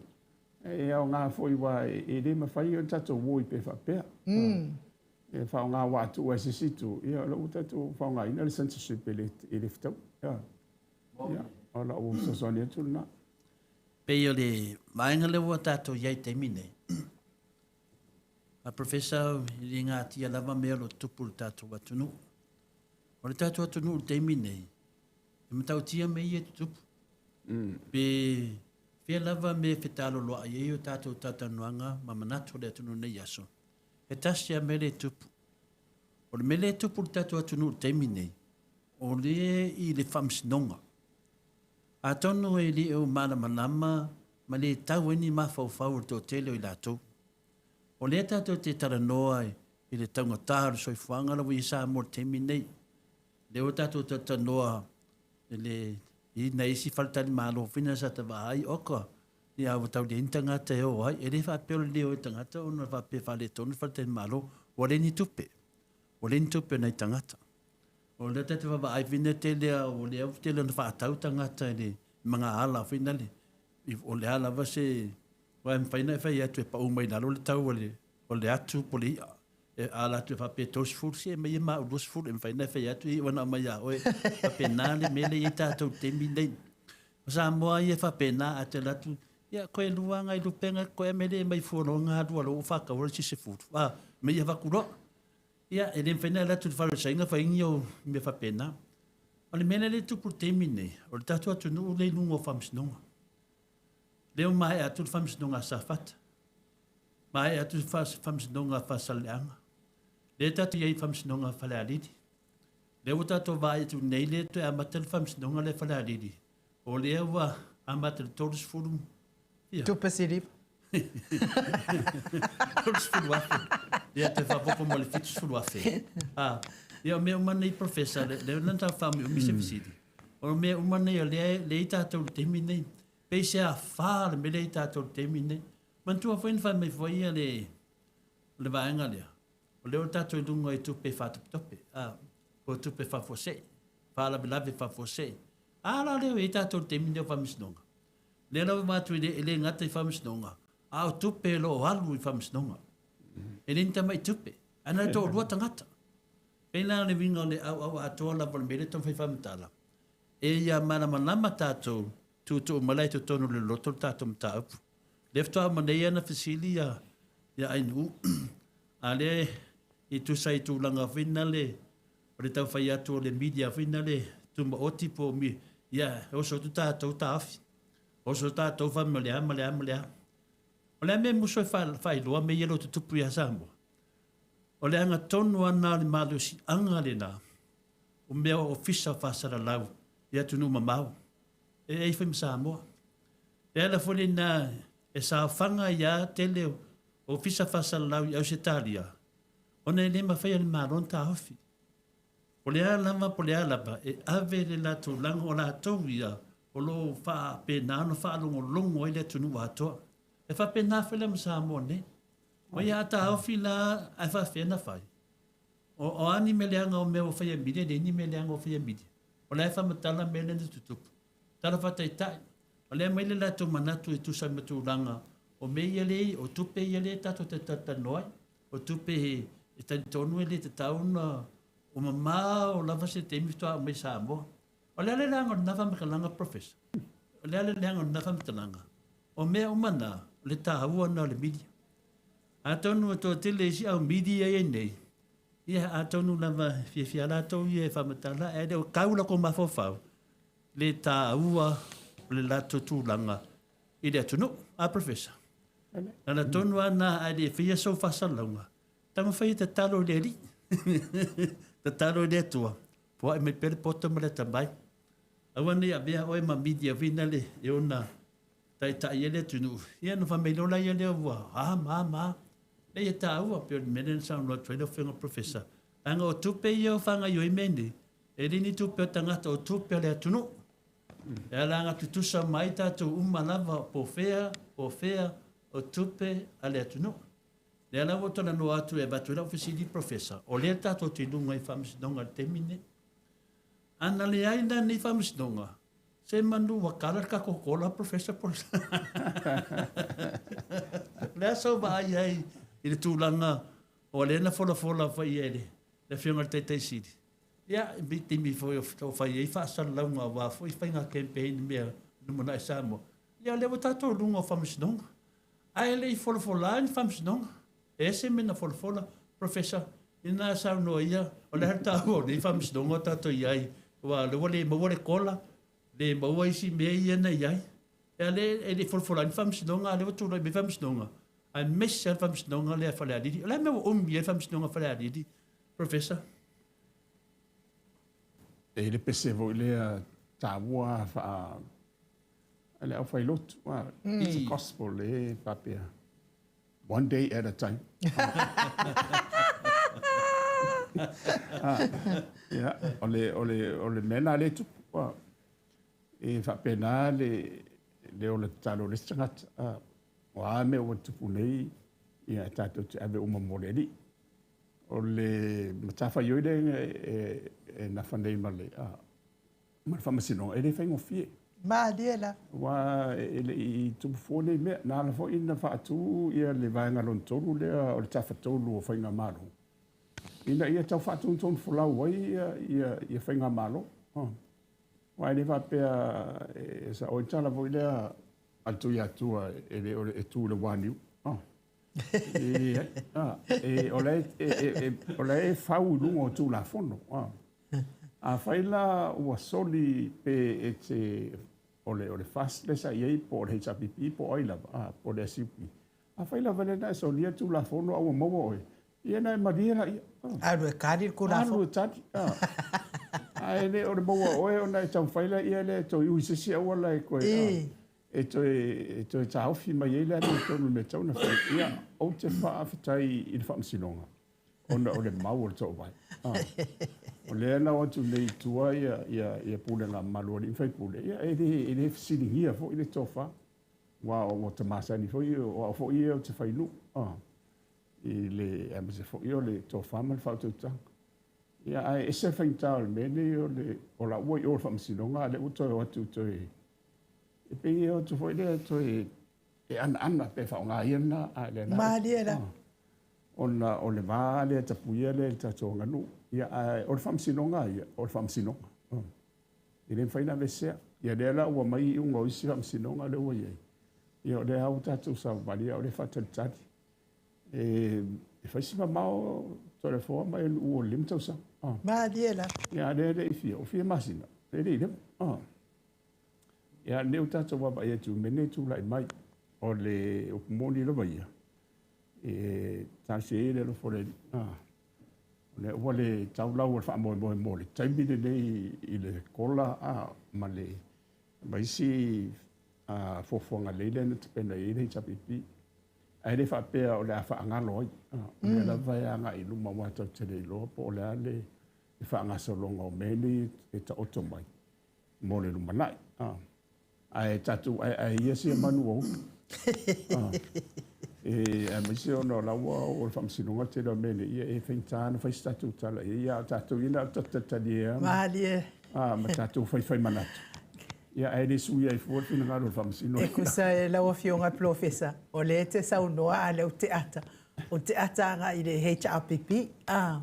E aoga foi aua e le mafai ona tatou o i pe faapea. E faaaoga ua atu ai se isi itu, ia o la ua tatou faaaogaina le censorship e le fetaui. Ia, o lau fesoasoani atu lena. Pei o le vaega lea ua tatou i ai i le taimi nei, a Professor, e le gatia lava mea o lo o tutupu i le tatou atunuu. O le tatou atunuu i le taimi nei, e matautia mea ia e tutupu. Pe fea lava mea e fetaloloai ai o tatou talatalanoaga ma manatu o le atunuu nei aso, e tasi lava mea lea e tupu. O le mea lea e tupu i le tatou atunuu i le taimi nei, o lea i le faamasinoga. Atonu e le o malamalama ma le tau ai ni mafaufau o le toatele o i latou. O lea tatou te talanoa i le taugata o le soifuaga la ua i ai Samoa i le taimi nei. Lea ua tatou talanoa i le i nai isi faletalimalo foi na sa ta vaai, oka, ia ua tau leai ni tagata e o ai. E le faapea o le le o e tagata ona faapea e faaletonu le faletalimalo, ua leai ni tupe. Ua leai ni tupe a nai tagata. O lea tatou te vaavaai foi na tele a o lea ua tele ona faatau tagata i le magaala foi na le o le a lava se aua e mafai ona e fai atu e pau mai lalo le tau o le o le atu po o le i'a e ala atu e faapea 30 se aumai e maau 20 e mafai ona e fai atu e iu ana aumai ia oe faapena le mea lea e i ai tatou i le taimi lenei. O Samoa ia e faapena a te alu atu ia koe lua ngai lupenga koe mele e mai fua loa galua loa ua faataua le isi 10 a mea ia avatu loa. Ia, e le mafai ona alu atu i le fale o le saina fai ni ou mea faapena. O le mea lea e tupu i le taimi lenei, o le tatou atunuu lea i luga o faamasinoga. Lea ua maea atu le faamasinoga a Safata, maea atu le faamasinoga a Faasaleleaga, lea tatou i ai i faamasinoga a Falealili. Lea ua tatou vaai atu nei lea toe amata le faamasinoga lea a Falealili, o lea ua amata i le 30 Ia. Tupe siliva. 30,000. Ia, toe faaopoopo ma le 70,000. Ah, ia, o mea uma nei, Professor, lea na tau faaumiumi se fesili. O mea uma nei o lea lea i tatou i le taimi nei. Pei se afa le mea lea i tatou i le taimi nei. Manatua foi na fai mai foi ia le, le vaega lea, o lea ua tatou i luga i tupe faatopetope, ah, po o tupe faafuasei, faalavelave faafuasei. A la lea ua i ai tatou i le taimi nei o faamasinoga. Lea lava avatu e le gata i faamasinoga, a o tupe o lo o alu i faamasinoga. E le ni tamai tupe, ae na o le toalua tagata. Pei la o le uiga o le auau atoa lava o le mea lea e taumafai e faamatala, e ia malamalama tatou, tuutuu mai la i totonu o le loto le tatou mataupu. Lea faatoa uma nei lava ona fesili ia Ainuu, a lea e tusa i tulaga foi nale o le tau fai atu o le media foi nale tumaoti po o ia e oso atu tatou taofi, oso tatou fai mai o le a ma le a ma le a. O le a mea e musu ai faailoa mea ia o lo o tutupu ia Samoa? O le agatonu lava lena o le malosiaga lena o mea o ofisa faasalalau i atunuu mamao e ai foi ma Samoa. E ala foi lena e saofaga ai lava tele o ofisa faasalalau i Ausetalia ona e le mafai e le Malo ona taofi. Po o le a lava, po o le a lava, e ave le latou laga, o latou ia o lo o faapena ona faalogologo ai le atunuu atoa. E faapena foi la ma Samoa nei. O ia a taofi la ae faafefea ona fai? O a ni mea leaga o mea ua fai e media, e leai ni mea leaga ua fai e media. O la e faamatala mea lea na tutupu. Tala faataitai, o lea e aumai le latou manatu e tusa ai ma tulaga o mea ia lea, o tupe ia lea tatou te talatalanoa ai, o tupe E talitonu e le tatau ona ua mamao lava se taimi faatoa aumai i Samoa. O le a le leaga o lena faamatalaga Professor? O le a le leaga o lena faamatalaga? O mea uma na, o le taua lena o le media. Atonu e toatele isi au media ia i nei, ia atonu lava e fiafia latou ia e faamatala, ae le o tau latou mafaufau le taua o le latou tulaga i le atunuu. A Professor? Na ala tonu lava lena ae le faia sou faasalalauga, taumafai e tatalo i le Alii, tatalo i le Atua, puai mai pea le poto ma le atamai. Aua ne i avea oe ma media foi na le e ona taitai ai le atunuu. Ia ona fai mai loa laia lea ua a ma a ma a. Leai e taua pei o le mea lea na saunoa atu ai lau Afioga Professor, leaga o tupe ia o faagaoioi mea nei, e le ni tupe a tagata o tupe a le atunuu. E ala ona tutusa mai tatou uma lava po o fea, po o fea o tupe a le atunuu. Lea la ua ou talanoa atu e avatu ai lau fesili Professor, o lea tatou te i luga i faamasinoga i le taimi lenei. A na leai la nei faamasinoga, se manu ua kala le tatou kola Professor po o le a sou vaai ai i le tulaga o lea na folafola foi e le Afioga i le Taitai Sili. Ia, i taimi foi o fai ai faasalalauga aua foi faiga campaign i mea lumanai Samoa, ia lea ua tatou i luga o faamasinoga. Ae le i folafola ni faamasinoga. E ese mea na folafola, Professor, ina saunoa ia, o le a le taua o nei faamasinoga o tatou i ai, aua o lea ua le maua le kola, le maua isi mea ia na i ai. Ea lea e le i folafola ai ni faamasinoga, a o lea ua tulai mai faamasinoga, aemaise lava le faamasinoga lea a Falealili. O le a le mea ua umi ai le faamasinoga a Falealili, Professor? E le pese foi lea taua faa le aufailotu. It's a gospel e faapea. One day at a time. Ia, o le, o le, o le mea lena lea e tupu. E faapena le, le ola tatalo o le isi tagata. O a mea ua tupu nei, ia e tatou te ave uma mo le Alii. O le matafaioi lea e nafa nei ma le, ma le faamasinoga, e le faigofie. Malie la. Aua e le i tupu fua nei mea. Na ala foi ona faatu ia le vaega lona tolu lea o le Tafatolu o Faigamalo, ina ia tau faatonutonu folau ai ia Faigamalo. Aua e le faapea e sao ai le tala foi lea a le Tuiatua e le o e tu i le uaniu. O la e fau i luga o Tulafono. Afai la ua soli pe e te o le o le FAST lea sa i ai po o le HRPP po o ai lava, po o le SUP. Afai lava lea na e solia le Tulafono a ua maua oe, ia na e malie laia. Alu e tali le Tulafono. Alu e tali. Ae le o le maua oe ona e taumafai laia lea e toe ui se isi auala e toe e toe taofi mai ai le amiotonu i le mea e tatau ona fai. Ia, ou te faafetai i le Faamasinoga ona o le mau o le toovae. O lea na o atu nei i tua ia pulega mamalu a alii ma faipule, ia e le fesiligia foi le tofa, aua ua ta masani foi, o au foi ia ou te fai nuu, i le, aemaise foi o le tofa ma le faautautaga. Ia, ae ese le faigata o le mea lenei o le, o la ua i o i le Faamasinoga, a o lea ua toe o atu toe E pei e o atu foi lea toe e anaana pe faaaoga ia lena a le la. Malie la. Ona o le va lea tapuia lea i le tatou aganuu. Ia, ae o le faamasinoga ia, o le faamasinoga. E le mafai ona aveesea. Ia lea la ua mai iuga o isi faamasinoga lea ua i ai. Ia o lea lava ua tatou savavali a o lea e faatalitali. E fai si mamao Toleafoa mai nuu o le 5 tausaga. Malie la. Ia a lea e le i fia, o fia masina, e le i leva. Ia, lea ua tatou vaavaai atu i mea nei e tulai mai. O le upu moni lava ia, e talosia ia le alofa o le Alii. O lea ua le tau lau o le faamoemoe mo le taimi lenei i le kola ma le ma isi fuafuaga lelei lea na tapena i ai le HRPP. Ae le faapea o le a faagalo ai. O lea lava e agai i luma aua tatou te le iloa po o le a le faagasologa o mea nei e taoto mai mo le lumanai. Ae tatou aeae ia sia manu ua ulu. E aemaise ona o la ua oo le faamasinoga tele o mea nei, ia e faigata ona fai se tatou tala i ai, a o tatou ia na o le talitalie lava Malie. ma tatou faifai manatu. Ia ae le suia ai fua le finagalo o le faamasino. E tusa e lau Afioga i le Polofesa, o lea e te saunoa a o lea ou te ata. Ou te ata agai i le HRPP, a,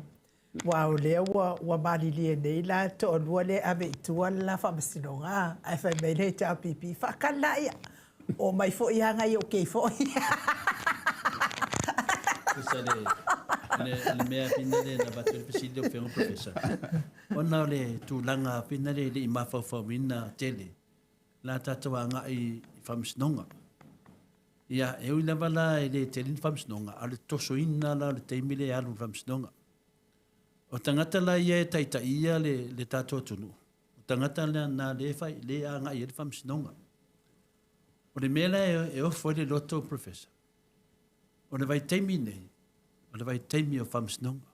aua o lea ua, ua malilie nei la le toalua lea e ave i tua le la faamasinoga, a, ae fai mai le HRPP, faatali laia, omai foi aga ia okei foi. Tusa le, le, le mea fina le na avatu ai le fesili lau Afioga Professor, ona o le tulaga fina le le i mafaufauina tele la tatou agai i faamasinoga. Ia, e ui lava la e le tele ni faamasinoga, a o le tosoina la o le taimi lea e alu i le faamasinoga. O tagata la ia e taitaia le, le tatou atunuu, o tagata la na lea e fai, lea e agai i ai le faamasinoga. O le mea la e, e ofo ai le loto, Professor, o le vaitaimi nei, o le vaitaimi o faamasinoga.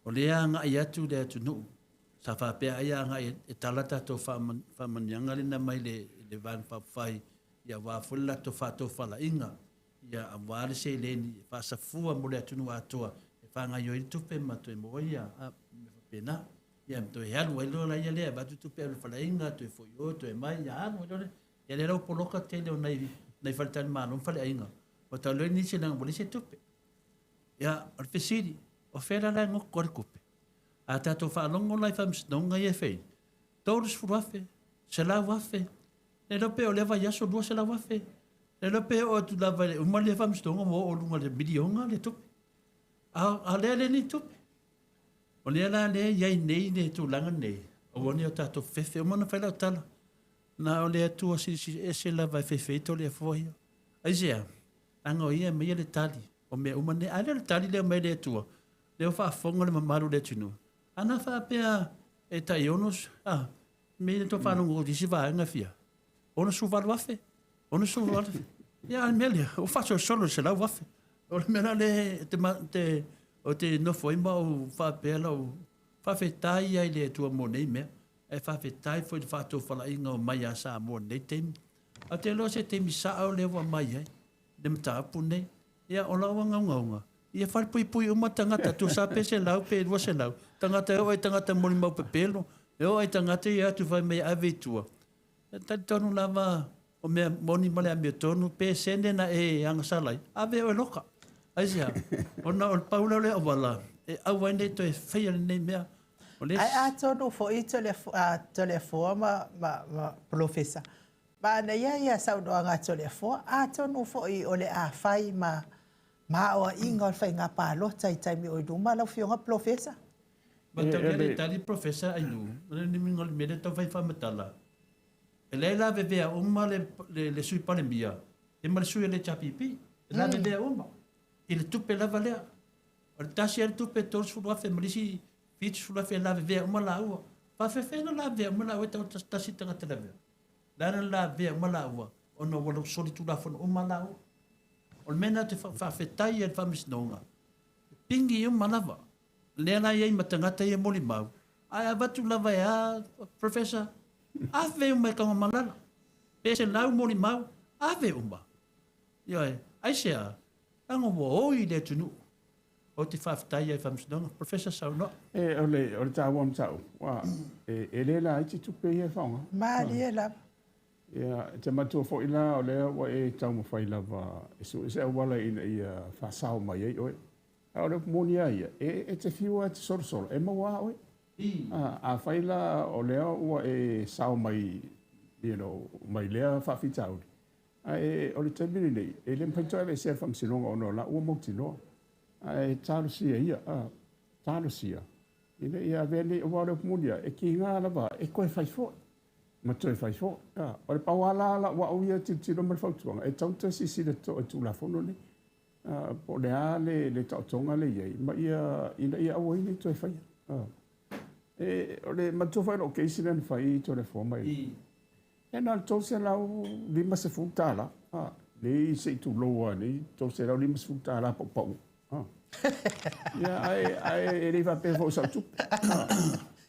O lea e agai atu le atunuu, sa faapea ai agai e tala tatou faamanuiaga lena mai le, le Vaega Faaupufai, ia aua foi le latou faatofalaiga, ia aua le seleni e faasafua mo le atunuu atoa e faagaoioi ai le tupe ma toe maua ai ia mea faapena. Ia ma toe alu ai loa la ia lea, avatu tupe alu i le faleaiga, toe foi o, toe mai, ia alu ai loa lea. Ia lea la ua poloka tele o nai, nai faletalimalo ma faleaiga, ua tau loa nisi leaga ua leai se tupe. Ia, o le fesili, o fea la la e goto ai le tupe? A tatou faalogo la i faamasinoga ia e fai, $30,000, $100,000, le iloa pe o lea vaiaso $200,000, le iloa pe oo atu lava i le uma lea faamasinoga ua oo i luga i le miliona le tupe. A, a lea le ni tupe. O lea la lea i ai nei le tulaga nei, aua ne i o tatou fefe. Uma ona fai lau tala, na o le Atua Silisili Ese lava e fefe ai Toleafoa ia. Aisea? Leaga o ia e aumaia le tali o mea uma nei. A lea o le tali lea e aumai e le Atua, lea ua faafofoga le mamalu o le atunuu. Ana faapea e tai ono, a, me i tou faalogo i isi vaega e fia, 68,000, 68,000. Ia, a o le mea lea, ua faasolosolo i le 100,000. O le mea la lea te, te, o te nofo ai ma ou faapea lau faafetai ai i le Atua mo nei mea. Ae faafetai foi i le faatofalaiga o mai ia Samoa i lenei taimi. Ae ou te iloa o se taimi sao lea ua aumai ai le mataupu lenei. Ia, o lau agaugauga, ia falepuipui uma tagata, tusa pe 100 pe 200, tagata e oo i tagata molimau pepelo, e oo i tagata ia atu fai mai e ave i tua. E talitonu lava o mea moni ma le amiotonu, pe sene na e agasala ai, ave oe loka. Aisea? Ona o le pau lea o le auala e aua ai ne i toe faia lenei mea. O le Ae atonu foi Toleafoa ma, ma, ma Polofesa, manaia ia saunoaga a Toleafoa, atonu foi o le a fai ma, ma aoaiga o le faiga palota i taimi o i luma lau Afioga Polofesa. Mataulia le tali Professor Ainuu, o le uiga o le mea lea tau fai faamatala, e leai lavevea uma le, le, le Sui Palemia ia ma le sui o le HRPP, e lavevea uma i le tupe lava lea. O le tasi lava le tupe $30,000 ma le isi 70,000 e lavevea uma laua. Faafefea ona lavevea uma laua e tau tasi le tagata lavevea? Le a la lavevea uma laua ona ua solitulafono uma laua. O le mea lena ou te faafetai ai i le Faamasinoga, e pigi uma lava. Lea la e i ai ma tagata ia molimau, ae avatu lava e a, Professor, ave uma e Tanugamalala. Pe 100 molimau, ave uma. Ioe, aisea? Leaga ua oi le atunuu. Ou te faafetai ai i Faamasinoga. Professor saunoa. E, o le, o le taua mataupu, ua, e, e le laiti tupe ia e faaaoga. Malie lava. Ia, e te manatua foi la o lea ua e taumafai lava e sue se auala ina ia faasao mai ai oe. A o le upu moni lava ia, e, e te fiu lava e te solosolo, e maua lava oe. A, afai la o lea ua e sao mai, you know, mai lea faafitauli, Ae o le taimi lenei, e le mafai toe aveesea le faamasinoga ona o la ua mautinoa. Ae talosia ia, a, talosia, ina ia avea nei, aua o le upu moni lava, e kiga lava e toe fai foi, ma toe fai foi. A, o le pau lava la lau au ia tilotilo ma le fautuaga, e tatau ona toe silasila totoa i Tulafono nei, a, po o le a le, le taotoga lea e i ai, ma ia, ina ia aua ai ne i toe faia. A. E, o le manatua foi o lou case lea na fai i Toleafoa mai. E na o le $350, a, nei se i tulou lava nei $350 paupau. A. Ia, ae, ae e le i faapea foi o sau tupe. A.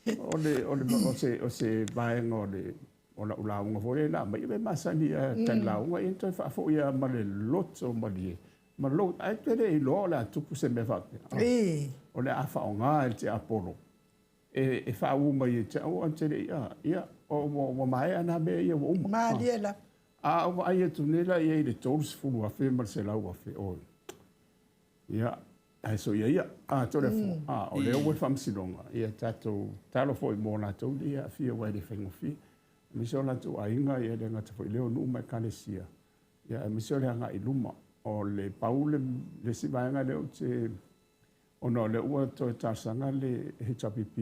O le, o le, o se, o se vaega o le, o lau lauga foi lea na aumai, e masani a tali lauga, ia toe faafoi lava ma le loto malie, ma lou, ae te le iloa o le a tupu se mea faapea. O le a faaaoga e le tiapolo e faauu mai ia te au ae te le i, a, ia, ua maea na mea ia ua uma. Malie lava. A ou vaai atu nei la i ai i le $30,000 ma le $100,000, oi. Ia, ae soia ia, a Toleafoa, a o lea ua i le Faamasinoga, ia tatou tatalo foi mo latou nei e aafia aua e le faigofie, aemaise o latou aiga, ia e le gata foi i lea o nuu ma ekalesia, ia aemaise o le agai i luma. O le pau le isi vaega lea ou te, ona o lea ua toe talosaga le HRPP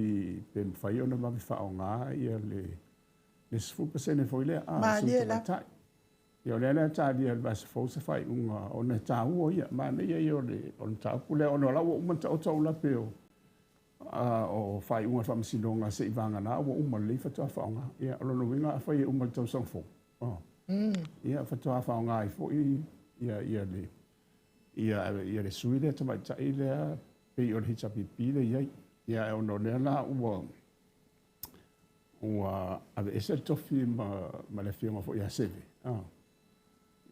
pe mafai ona vave faaaoga ia le 10% foi lea, a, sui tamaitai. Ia o lea la e talia i le vaiaso fou se faaiuga ona e taua ia, manaia ia o le mataupu lea ona o la ua uma ona taoto au lape o o faaiuga a le Faamasinoga se i vagana ua uma lelei faatoa faaaoga. Ia o lona uiga afai e uma i le tausaga fou, ia faatoa faaaoga ai foi ia ia le ia ia le sui lea tamaitai lea pei o le HRPP lea e i ai. Ia ae ona o lea la ua ua aveese le tofi ma, ma le afioga foi ia Seve. Ah.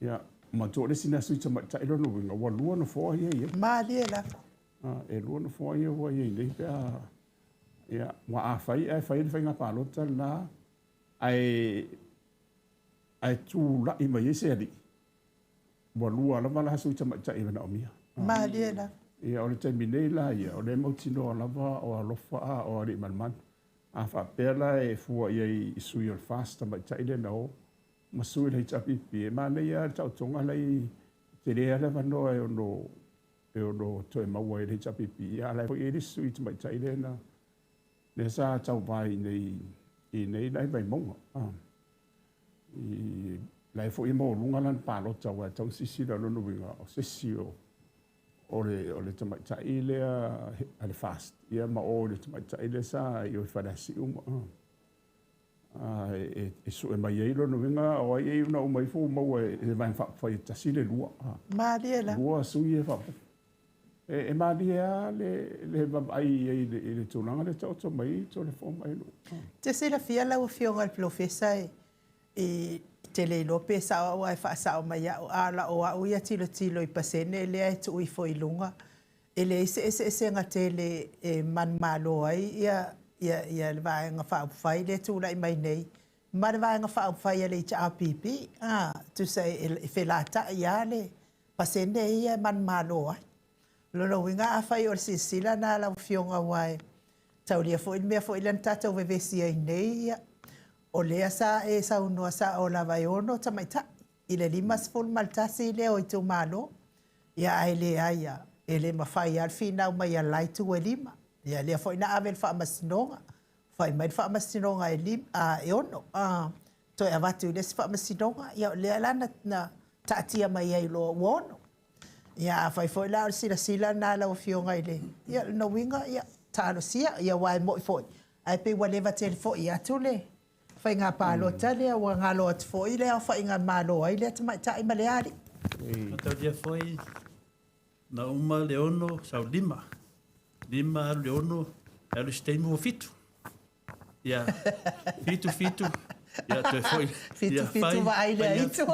Ia, matua o le isi lea sui tamaitai lona uiga, ua lua nofoa ia i ai. Malie lava. Ah, e lua nofoa ia ua i ai nei pe a... Ia, ua a fai ae fai le faiga palota lena, ae, ae tulai mai ai se alii, Ua lua lava la sui tamaitai e manaomia. Malie lava. Ia, o le taimi nei la ia, o lea e mautinoa lava o Alofa a o Aliimalemanu. A faapea la e fua i ai i sui o le FAST tamaitai lea na o ma sui o le HRPP, e manaia lava le taotoga la e tele lava le avanoa e ono e ono toe maua ai e le HRPP, ia a o la e foi e i ai le isi sui tamaitai lea na lea sa tauva i inei i inei la i Vaimauga. I la e foi e maualuga lana palota aua e tatau ona silasila, o lona uiga o se isi o o le o le tamaitai lea a le FAST ia ma o i le tamaitai lea sa i o i Faleasiu ma a e, e sue mai ai lona uiga o ai e na uma ifo ua maua e le Vaega Faaupufai e tasi le lua. Malie la. Lua sui e faaopoopo. E, e malie lava le, le vaavaai i ai i le tulaga lea taoto mai ai Toleafoa ma Elu. Te silafia lau Afioga i le Polofesa e e te le iloa pe sao au ae faasao mai au, a o lau au ia tilotilo i pasene lea e tuu ifo i luga, e leai se eseesega tele e manumalo ai ia ia ia le Vaega Faaupufai lea e tulai mai nei ma le Vaega Faaupufai a le HRPP, a, tusa e felatai lava le pasene ia e manumalo ai. O lona uiga afai o le silasila lena a lau Afioga aua e taulia foi le mea foi lea na tatou vevesi ai nei, ia, o lea sa e saunoa sao lava e 6 tamaitai i le 51 lea o itumalo, ia ae leai lava, e le mafai lava le finau mai a le la itu e 5. Ia lea foi na ave i le Faamasinoga, fai mai le Faamasinoga e 5, e 6, toe avatu i le isi Faamasinoga, ia o lea la na taatia mai ai loa ua 6. Ia afai foi la o le silasila lena a lau Afioga i le, ia lona uiga, ia talosia, ia aua e moni foi, ae pei ua leva tele foi atu le faiga palota lea, ua galo atu foi le aofaiga e malo ai lea tamaitai ma lea alii. Mataulia foi na uma le ono sau lima. Lima alu le ono, alu se taimi ua fitu. Ia, fitu, fitu, ia toe foi. Fitu, fitu vaai lea itu.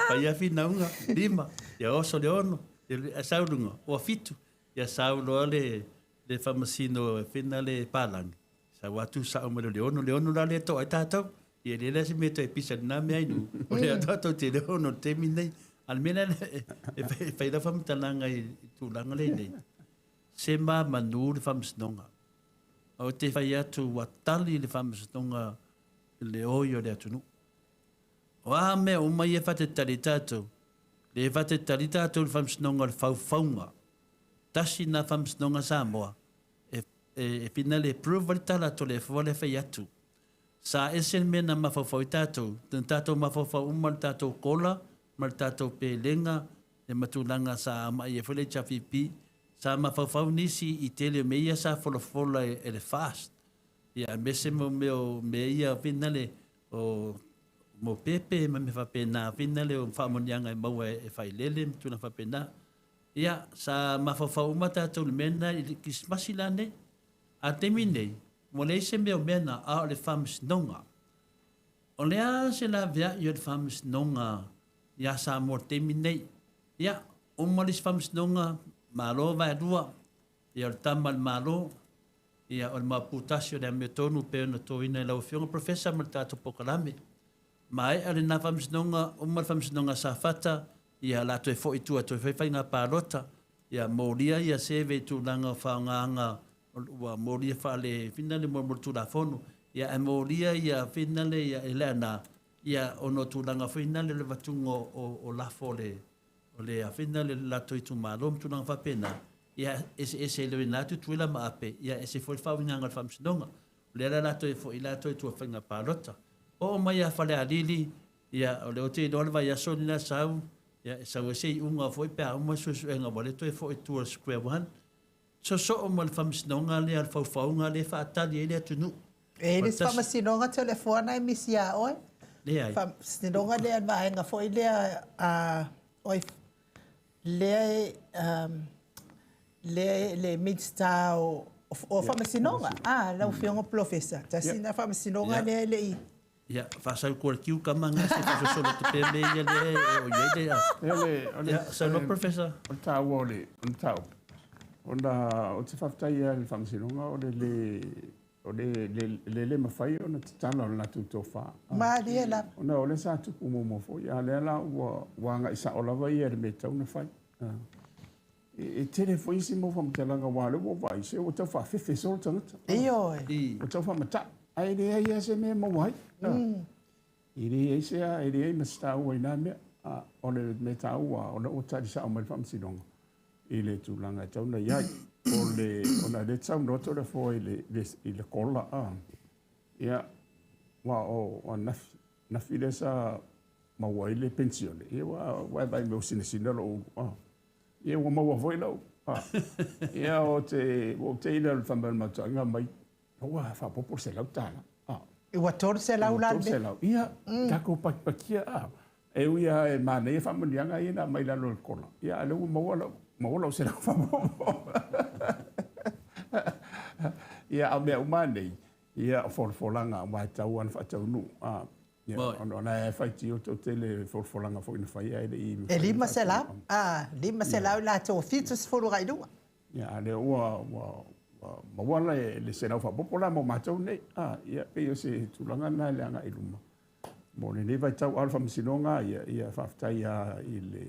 Fai a finauga, lima, ia oso le ono, ia sau luga, ua fitu. Ia sau loa le, le faamasino e whina le pālagi. Sau atu sao mai le ono, le ono la le toa ai tātou. Ia le leai se mea toe pisa i lena mea inu. O lea tātou te le ono i le taimi nei. A o le mea lea e fai lau faamatalaga i tulaga lea nei. Sema manu le faamasinoga. Ou te fai atu ua tali le faamasinoga i le oi o le atunuu. O a mea uma ia e faatalitali ai tatou, le faatalitali tatou i le faamasinoga o le faufauga. Tasi lena faamasinoga Samoa e, e, e finale e prove ai le tala a Toleafoa lea fai atu. Sa ese le mea na mafaufau ai tatou, na tatou mafaufau uma i le tatou kola ma le tatou pelega e ma tulaga sa aumai ai foi le HRPP. Sa mafaufau nisi i tele o mea ia sa folafola e le FAST, ia aemaise mo mea o mea ia finale o mo pepe ma mea faapena finale o faamanuiaga e maua e failele ma tulaga faapena. Ia, sa mafaufau uma tatou i le mea lena i le Kerisimasi la nei. A o le taimi nei, ua leai se mea o mea na, a o le faamasinoga. O le a se laveai o le faamasinoga iā Samoa i le taimi nei? Ia, uma le isi faamasinoga, malo vaelua, ia o le tama a le Malo, ia o le maopu tasi o le amiotonu pei ona toina e lau Afioga Professor ma le tatou polokalame. Maea lena faamasinoga, uma le faamasinoga a Safata, Ia, o le a toe foi i tua e toe fai faiga palota. Ia, molia ia survey i tulaga o faaaogaga ua molia faale finale mo le Tulafono. Ia, ae molia ia finale ia e Leaana, ia, ona o tulaga foi nale o le avatuga o lafo o le o le finale le latou itumalo ma tulaga faapena. Ia, eseese i lena Tutuila ma Ape, ia, ese foi le faauigaga o le Faamasinoga. O lea la o le a toe foi latou i tua i faiga palota. Oo mai ia Falealili, ia, o lea ou te iloa le vaiaso lena sau, ia, e sau ai se iuga foi pe a uma suesuega ua le toe foi i tua i le square one. Sosoo ma le faamasinoga lea, le faufauga lea e faatali ai le atunuu. E i ai le isi faamasinoga Toleafoa na e misi ia oe. Leai. Faamasinoga lea, le vaega foi lea a oi lea e lea e le Minisita o o Faamasinoga. Ah, lau Afioga Polofesa, tasi lena faamasinoga lea e le i Ia, faasau koa le kiukama nga se faasosolo atu pea mea ia lea e oo i ai le a. Ia, saunoa Professor. O le taua o le mataupu, ona ou te faafetai lava i le Faamasinoga o le le o le le le mafai ona tatala o le latou tofa. Malie lava. Ona o lea sa tupu muamua foi, a o lea la ua ua agai sao lava ia i le mea e tatau ona fai. E tele foi isi mau faamatalaga aua o lea ua ou vaai, se ua tau faafefe solo tagata. Ioe. Ua tau faamatau, ae leai lava se mea e maua ai. E leai se, e leai ma se taua i na mea. O le mea taua, o lea ua tali sao mai le Faamasinoga i le tulaga e tatau ona i ai. O le, ona o lea e saunoa Toleafoa i le, i le kola, ia, aua o ananafi, ananafi lea sa maua ai le penisione, ia ua e vaai mai ua sinasina lou ulu. Ia ua maua foi lau, ia ou te, ua ou te'i lea i le fai mai o le matuaga mai, ua faaopoopo le $100. Ua $300 la le mea. $300. Ia, tatou pakipakia. E ui lava e manaia faamanuiaga ia na aumai i lalo o le kola, ia a o lea ua maua lau, maua lau $100 faaopoopo. Ia, a o mea uma lava nei, ia o folafolaga aua e tatau lava ona faataunuu. Ia, ona o la e faitio toatele i folafolaga foi na fai ae le i E $500, a, $500 i latou ua 70 agai i luga. Ia, a o lea ua, ua, ua maua le, le $100 faaopoopo la mo matou nei. A, ia, pei o se tulaga lena i le agai i luma mo lenei vaitau. A o le Faamasinoga lava ia, ia faafetai lava i le,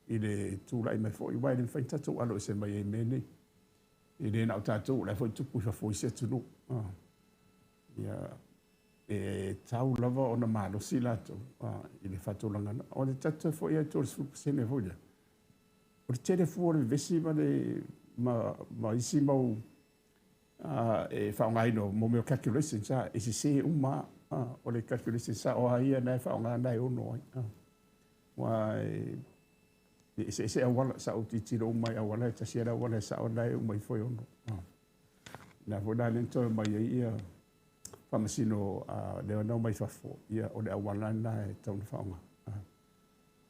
i le tulai mai foi, aua e le mafai ona tatou aloese mai ai i mea nei. E le na o tatou, o la e foi e tupu i fafo i isi atunuu. Ia, e tatau lava ona malosi latou i le faatulagaga. O le tatou foi lava i 30% foi lea, o le tele fua o le vevesi ma le ma, ma isi mau e faaaogaina mo mea o calculations, e sese uma lava. O le calculations sao lava ia na e faaaoga na e ono ai. Aua e eseese auala, sa ou tilotilo uma i auala, e tasi lava le auala e sao na e uma ifo e ono. Lena foi la lea na toe omai ai ia faamasino lea na omai fafo, ia o le auala lena e tatau ona faaaoga.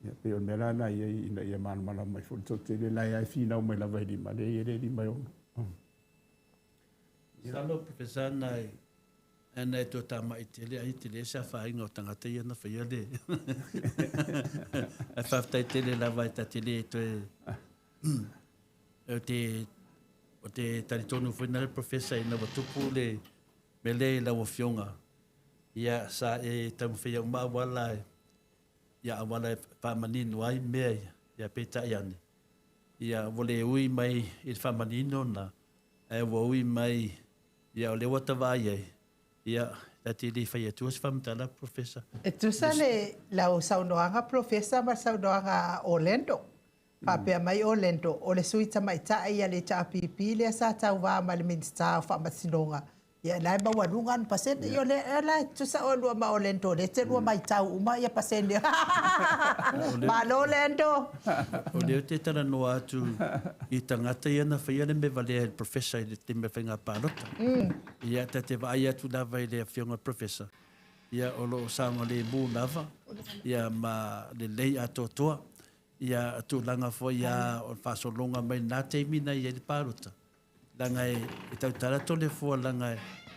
Ia pei o le mea la lena e i ai ina ia malamalama ai foi le toatele, la e finau mai lava e lima, leai e le lima e ono. Masalo Professor na e ana e toe tamai tele ai tele se afaina o tagata ia na faia le ae faafetai tele lava e ta te le toe o te o te talitonu foi na le Professor ina ua tupu le mea lea i lau Afioga, ia sa e taumafai uma auala ia auala e faamanino ai mea ia, ia peitai ane, ia ua le ui mai i le faamanino na, ae ua ui mai ia o lea ua ta vaai ai, ia ta te le fai atua se faamatalaga Professor. E tusa le lau saunoaga Professor ma le saunoaga a Orlando. Faapea mai Orlando, o le sui tamaitai a le HRPP lea sa tauva ma le Minisita o Faamasinoga, ia la e maualuga ana pasene. Ia o lea la e tutusa oulua ma Orlando, o lea e te lua maitau uma ia pasene. Malo Orlando! O lea ou te talanoa atu i tagata ia na faia le mea valea i le Professor i le taimi o le faiga palota. Ia ta te vaai atu lava i le Afioga i le Professor, ia o lo o saogalemu lava ia ma lelei atoatoa. Ia tulaga foi a o le faasologa mai lena taimi na i ai le palota, leaga e tautala Toleafoa leaga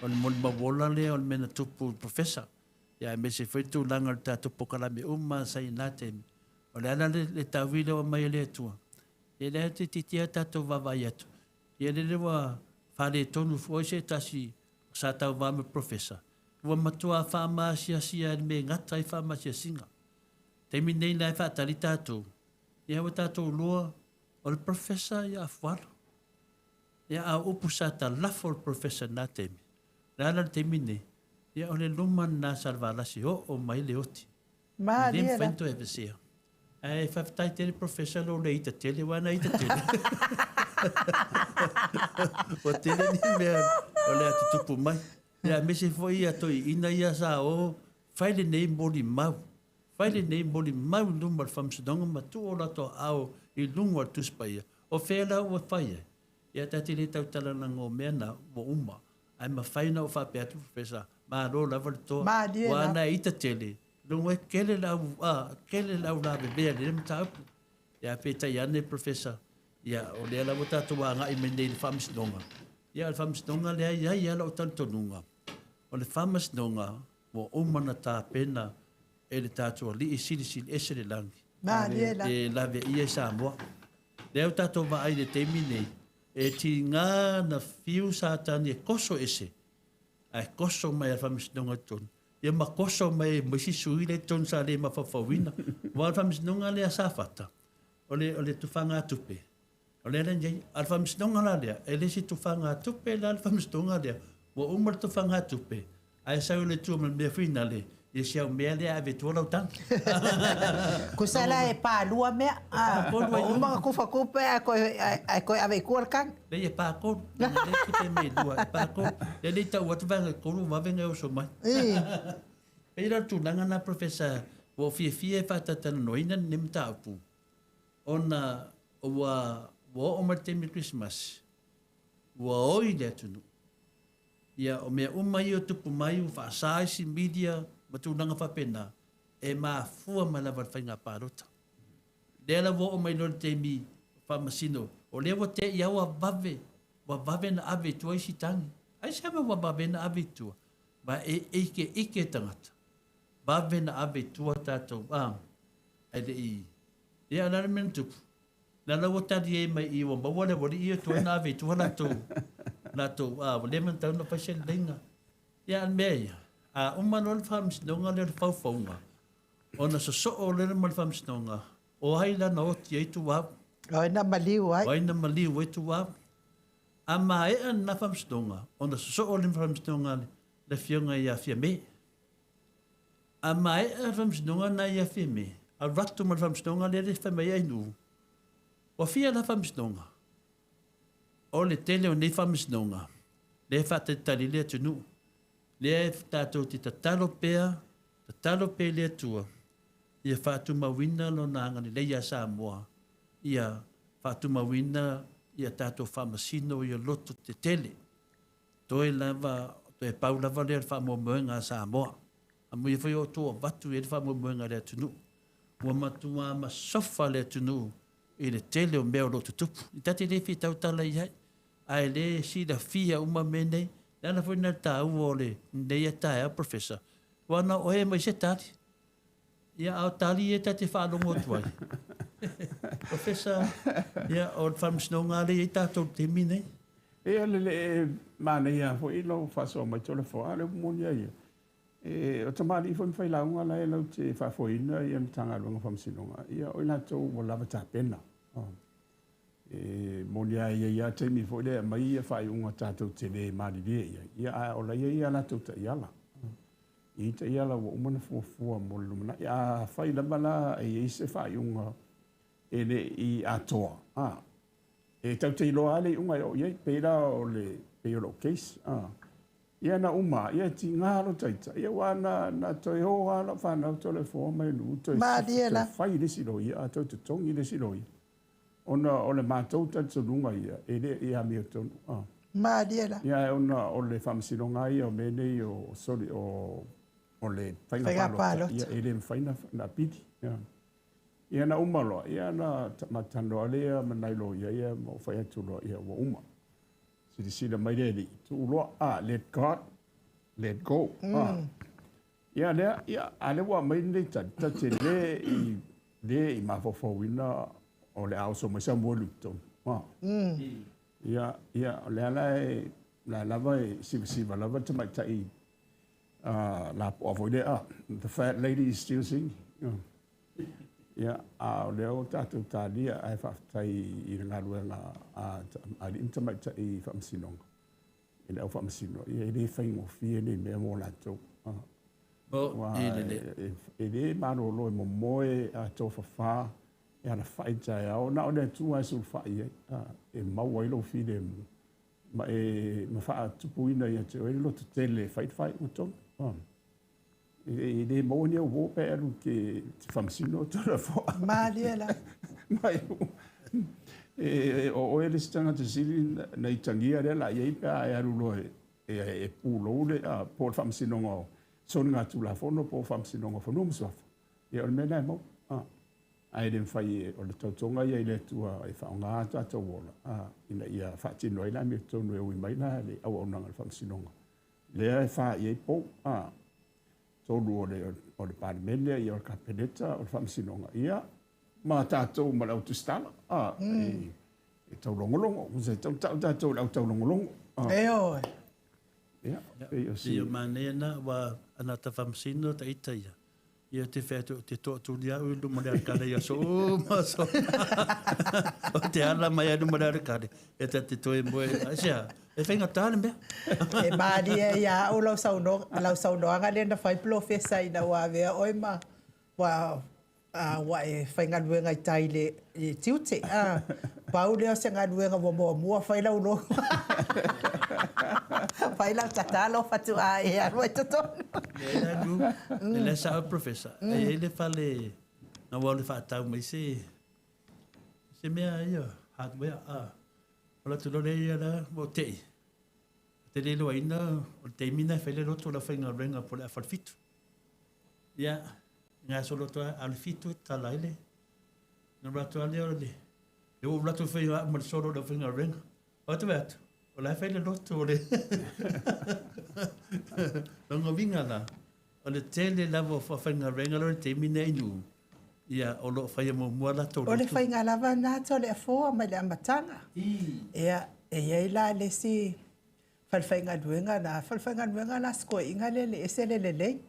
o le molimau ola lea o le mea na tupu i le Professor, ia aemaise foi le tulaga o le tatou polokalame uma sa i ai i lena taimi. O le ala le taui lea ua aumai e le Atua, ia lea toeitiiti lava tatou vaavaai atu, ia lele ua faaletonu foi se tasi sa tauva ma le Professor, ua matua faamaasiasia e le mea e gata ai faamaasiasiga. Taimi lenei la e faatali tatou. Ia ua tatou lua o le Professor ia Afualo. Ia a o upu sa talafo le Professor i lena taimi, o le a la le taimi lenei? Ia o le luma lena sa le Valasi oo mai le oti. E le mafai ona toe aveesea. Ae faafetai tele Professor lou le ita tele aua na ita tele. Ua tele ni mea o le a tutupu mai. Ia aemaise foi ia toeaiina ia sa o fai lenei molimau. Fai lenei molimau i luma o le Faamasinoga ma tuu o latou aao i luga o le Tusi Paia. O fea la ua fai ai? Ia ta te le tautala mea na ua uma. Ae mafai ona ou faapea atu Professor, malo lava le toa. Malie Ua lava. na ita tele, luga e kele le au, a, kele le au lavevea i lenei mataupu. Ia peitai ane Professor, ia o lea lava tatou agai mai nei i le Faamasinoga. Ia o le Faamasinoga lea e i ai lava lou talitonuga, o le Faamasinoga ua uma ona tapena e le tatou Alii Silisili Ese le Lagi. Malie lava. E laveia i Samoa. Lea ua tatou vaai i le taimi nei, e tiga na fiu Satani e koso ese, ae koso mai e le Faamasinoga i totonu, ia ma koso mai ai ma isi sui lea i totonu sa le mafaufauina. Aua o le Faamasinoga lea a Safata, o le, o le tufagatupe, o lea la e i ai. A o le Faamasinoga la lea, e le o se tufagatupe la le Faamasinoga lea. Ua uma le tufagatupe, ae sau i le tua ma le mea finale, ia si au mea lea ave i tua lau tagi. Tusa la e palua mea, a, ua uma ona tufa tupe ae toe, ae toe ave i tua le tagi. Leai e patolu, leaga o lea e tipe mai e lua, e patolu. Lea le i tau atu vaega e tolu ua vave ona e oso mai. Pei la o le tulaga lena Professor, ua ou fiafia e faatalatalanoaina lenei mataupu, ona ua ua oo mai le taimi o le Kerisimasi, ua oi le atunuu. Ia, o mea uma ia e tupu mai ua faasa isi media ma tulaga faapena, e mafua mai lava i le faiga palota. Lea la ua oo mai loa i le taimi faamasino, o lea ua te i lava ua vave, ua vave ona ave i tua isi tagi. Aisea mea ua vave ona ave i tua? Ma e ikeike tagata, vave ona ave i tua tatou, a, ae le i, ia o le a le mea na tupu? La la ua talie mai i ua maua le aualii ia tuai ona ave i tua latou, latou, a, ua leva ona tatau ona fai se leleiga. Ia a o le mea ia, a uma loa le faamasinoga lea o le faufauga, ona sosoo lea ma le faamasinoga, o ai la na oti ai Tuau? O ai na maliu ai? O ai na maliu ai Tuau? A maea lena faamasinoga, ona sosoo lea ma le faamasinoga a le Afioga ia Fiame. A maea le faamasinoga lena ia Fiame, alu atu ma le faamasinoga lea le fai mai ai Ainuu, ua fia la faamasinoga? O le tele o nei faamasinoga, lea e faatalitali ai le atunuu, lea e tatou te tatalo pea, tatalo pea i le Atua, ia faatumauina Lona agalelei ia Samoa, ia faatumauina ia tatou faamasino ia loto tetele. Toe lava, toe pau lava lea o le faamoemoega a Samoa. Amuia foi o outou avatu i ai le faamoemoega a le atunuu. Ua matua masofa le atunuu i le tele o mea o lo o tutupu. E ta te le fia tautala i ai, ae le silafia uma mea nei. O le ala foi lena i le taua o lenei taeao Professor, aua na o oe e aumai se tali. Ia, a o tali ia ta te faalogo atu ai. Professor, ia, o le faamasinoga lava lea e i ai tatou i le taimi lenei. Ia, o le manaia foi lou faasoa mai Toleafoa, a o le upu moni lava ia, e, o tamalii foi ma failauga la e latou te faafoeina ia Matagaluega o Faamasinoga, ia o i latou ua lava tapena. E moni lava e i ai lava taimi foi lea e aumai ia faaiuga tatou te le malilie i ai, ia ae o la e i ai a latou taiala. E i ai taiala ua uma ona fuafua mo le lumanai. Afai lava la e i ai se faaiuga e le i atoa, a, e tatou te iloa lava le iuga e oo i ai, pei la o le, pei o lou case, a. Ia na uma, ia e tiga lou ita, ia aua na, na toe o lava lau fanau Toleafoa mai nuu toe, Malie toe la. fai le isi loia, a toe totogi le isi loia. Ona o le matou talitonuga ia, e le i amiotonu. A. Malie la. Ia ae ona o le faamasinoga ia o mea nei o, soli, o, o le faiga Faiga palota, palota. ia e le mafai na, na apili. Ia. Ia na uma loa, ia na matalanoa lea ma nai loia ia ma ou fai atu loa, ia ua uma. Silasila mai le Alii, tuu loa, a, let God, let go. A. Ia lea, ia, a lea ua aumai lenei tali, ta te le i, le i mafaufauina o le a oso mai Samuelu i totonu. A. Ia, ia, o lea la e, la lava e sivasiva lava le tamaitai lapoa foi lea, a, the fat lady is still singing. Ia, a o lea ua tatou talia, ae faafetai i le galuega a alii ma tamaitai faamasinoga, i le au faamasino, ia e le faigofie nei mea mo latou. Aua e le malolo e momoe a tofafa, e alafai i le taeao, na o le Atua e sulufai i ai, e maua ai lou filemu, ma e ma faatupuina ia te oe le loto tele e fai le faaiuga tonu. E le maua ni au uo pe alu te faamasino Toleafoa. Malie la. Mai e o oe le isi tagata sili na itagia lea la i ai pe a e alu loa e pulou le po o le faamasinoga o soligatulafono po o faamasinoga o fanua ma suafa. Ia o le mea lena e maua. Ae le mafai, o le tautoga ia i le Atua e faaaoga tatou ola ina ia faatino ai le amiotonu e ui mai la le auaunaga a le faamasinoga. Lea e fa i ai pou, tolu o le Palemene, ia o le Kapeneta, o le Faamasinoga, ia, ma tatou ma le au tusitala, e taulogologo, e tau tau tatou le au taulogologo. E oe. Ia, pei o si... Ia, manaia na, ua anata faamasino ta ita ia. Ia te whea te toa tuli au i luma le arakale ia so ma so. O te ala mai ai luma le arakale. E ta te toe moe. Ai sea, e whainga tā le mea. E mārie ia au lau saunoaga, lau saunoaga lea na fai polofesa ina ua avea oe ma ua ua e faigaluega i tai i le tiute. Pau lea o se galuega ua muamua fai lau logo. Fai lau tatalo faatoa e alu ai totonu. Leai la Lu, e le sao Professor, e i ai le fale na ua le faatau mai se se mea ia hardware a o la tulo le ia la mo tei. Te le iloaina o le taimi na e fai le loto o le aufaigaluega po o le afa o le fitu. Ia, gasolo atu a le fitu e tatala ai le na alu atu lava lea o le e ou alu atu e fai au ma le solo o le aufaigaluega. O atu atu, o la e fai le loto o le lona uiga la, o le tele lava o faafaigaluega la o le taimi nei i Nuu, ia o lo o faia muamua latou loto. O le faiga lava lena Toleafoa mai le amataga. Ia, e i ai la le isi falefaigaluega la, falefaigaluega la sikoiga lea le ese le lelei.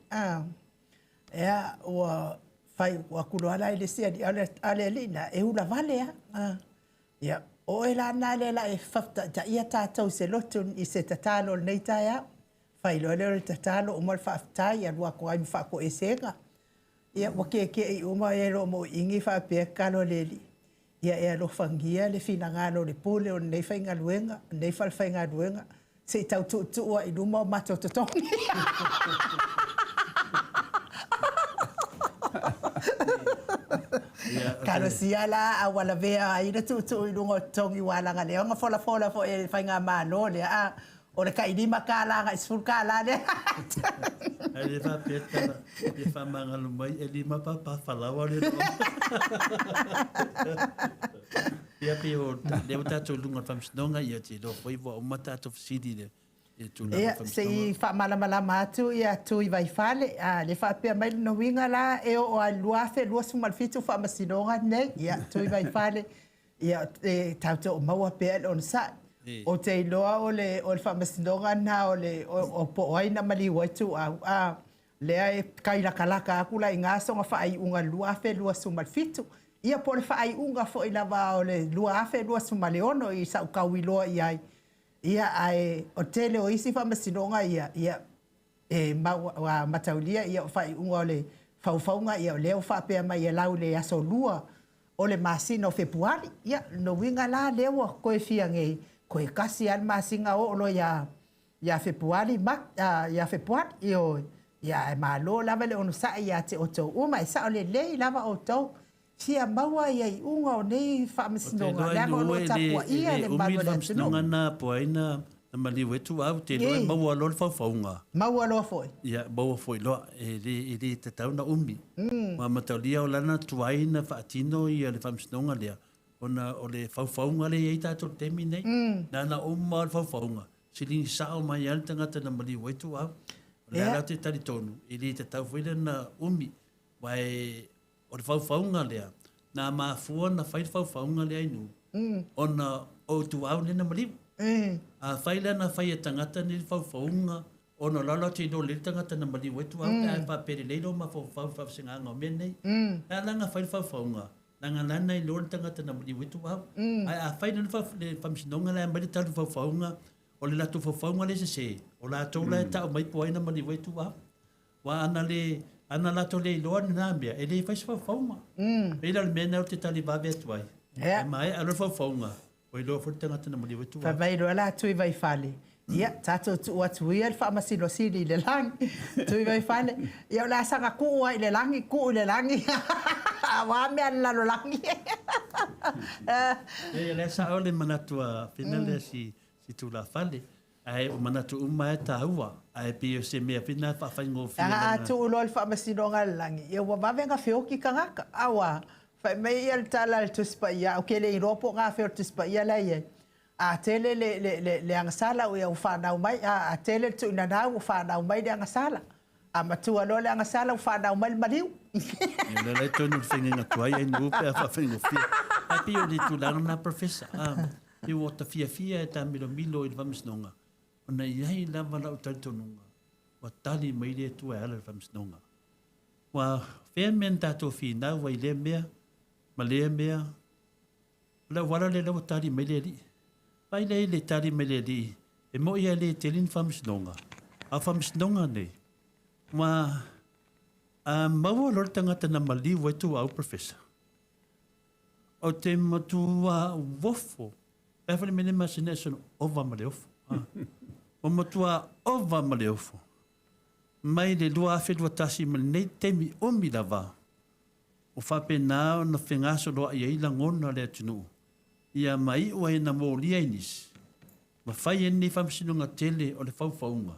Ea ua fai atu loa la i le isi alii, a o le alii lena e ula vale lava. Ia, o oe la lena lea o le a e faataitaia tatou i se lotu i se tatalo i lenei taeao. Fai loa lea o le tatalo, uma le faafetai, alu atu ai ma faatoesega. Ia, ua keke'i uma e lo moiigi faapea tatalo a le Alii. Ia e alofagia le finagalo o le pule o lenei faigaluega, lenei falefaigaluega, se i tau tuutuu lava i luma o matou totogi. Talosia la a ua lavea ai le tuutuu i luga o totogi ua alaga lea ona folafola foi e le faigamalo lea a o le tai $5 agai $10 lea. Ae le faapea tala ia faamagalo mai e lima papa falaoa le Ia pei o lea ua tatou i luga o le faamasinoga, ia te iloa foi ua uma tatou fesili i le tulaga o le faamasinoga. Ia, se i faamalamalama atu ia Tui Vaifale, a lea faapea mai lona uiga la e oo lava i le 2027 faamasinoga nei. Ia, Tui Vaifale, ia e tatou te oo maua pea i le onosai. Ou te iloa o le faamasinoga lena o le po o ai na maliu ai Tuuau, a lea e tai latalata atu la i ina sona faaiuga i le 2027. Ia po o le faaiuga foi lava o le 2026 i sau tau iloa i ai. Ia, ae o le tele o isi faamasinoga ia, ia e mataulia ia o faaiuga o le faufauga ia o lea ua faapea mai e lau i le aso 2 o le masina o Fepuari. Ia, lona uiga la lea ua toe fia nei, toe tasi lava le masina oo loa ia ia Fepuari, ia Fepuari, ioe. Ia, ae malo lava le onosai ia te outou uma, e sao lelei lava outou, fia maua ia iuga o nei faamasinoga, leaga o lo o tapuaia le mamalu o le atunuu. Faamasinoga na po ai na maliu ai Tuuau, te iloa e maua loa le faufauga. Maua loa foi. Ia, maua foi loa, e le tatau na umi. Ua mataulia o lana tuai na faatino ia le faamasinoga lea, ona o le faufauga lea e i ai tatou i le taimi lenei. Na ona uma lava o le faufauga, siligi sao mai lava le tagata na maliu ai Tuuau. O le a la ou te talitonu, e le tatau foi lana umi, aua o le faufauga lea, na mafua na fai le faufauga lea i Nuu, ona o Ituau lea na maliu. Afai la na fai e tagata nei le faufauga Ona o la latou te iloa lelei le tagata na maliu ai tuaau pe a faapea lelei lou mafaufau i le faavasegaga o mea nei. Ae a la na fai le faufauga, leaga la na iloa le tagata na maliu ai tuaau. Ae a fai loa le faamasinoga la e aumai le tali o le faufauga, o le latou faufauga lea e sese, o latou la e tau mai po o ai na maliu ai tuaau. Aua ana le, ana latou le iloa lena mea, e le fai se faufauga. Pei la o le mea lena ou te tali vave atu ai, e maea loa le faufauga, Ua iloa foi le tagata na maliu ai tua. Fai mai loa la Tuivaifale, Ia, tatou tuu atu ia le Faamasino Sili i le lagi. Tuivaifale, Ia o le a saga tuu lava i le lagi, tuu i le lagi, aua mea a le lalolagi. Leai, o lea e sao le manatu a Fina lea si tulafale. Ae o manatu uma lava e taua, ae pei o se mea foi lena e faafaigofie lana. A tuu loa le Faamasinoga a le lagi, ia ua vave ona feoti tagata. Aua, fai mai ia le tala a le Tusi Paia, ou te le iloa po o gafea o le Tusi Paia la e i ai, a tele le agasala, ia ua fanau mai, a tele le tuuinanau, ua fanau mai le agasala. A matua loa le agasala, ua fanau mai le maliu. Ia, o lea la e tonu le faiga tuai ai nuu pe a faafaigofie. Ae pei o le tulaga lena Professor, pei ua ta fiafia e taamilomilo i le Faamasinoga, ona e i ai lava lau talitonuga ua tali mai le Atua e ala i le Faamasinoga. Ua fea mea na tatou finau ai i lea mea ma lea mea, o le auala lea ua tali mai le Alii. Vaai lea i le tali mai le Alii, e moni lava e le tele ni Faamasinoga, a o Faamasinoga nei, ua a maua loa le tagata na maliu ai tuaau Professor, Ou te matua uofo. E a foi le mea lea e masani ai sono ova ma le ofo. Ua matua ova ma le ofo. Mai le 2021 ma lenei taimi umi lava, ua faapena ona fegasoloai ai lagona o le atunuu, ia ma iu ai na molia i nisi, ma fai ai lenei faamasinoga tele o le faufauga.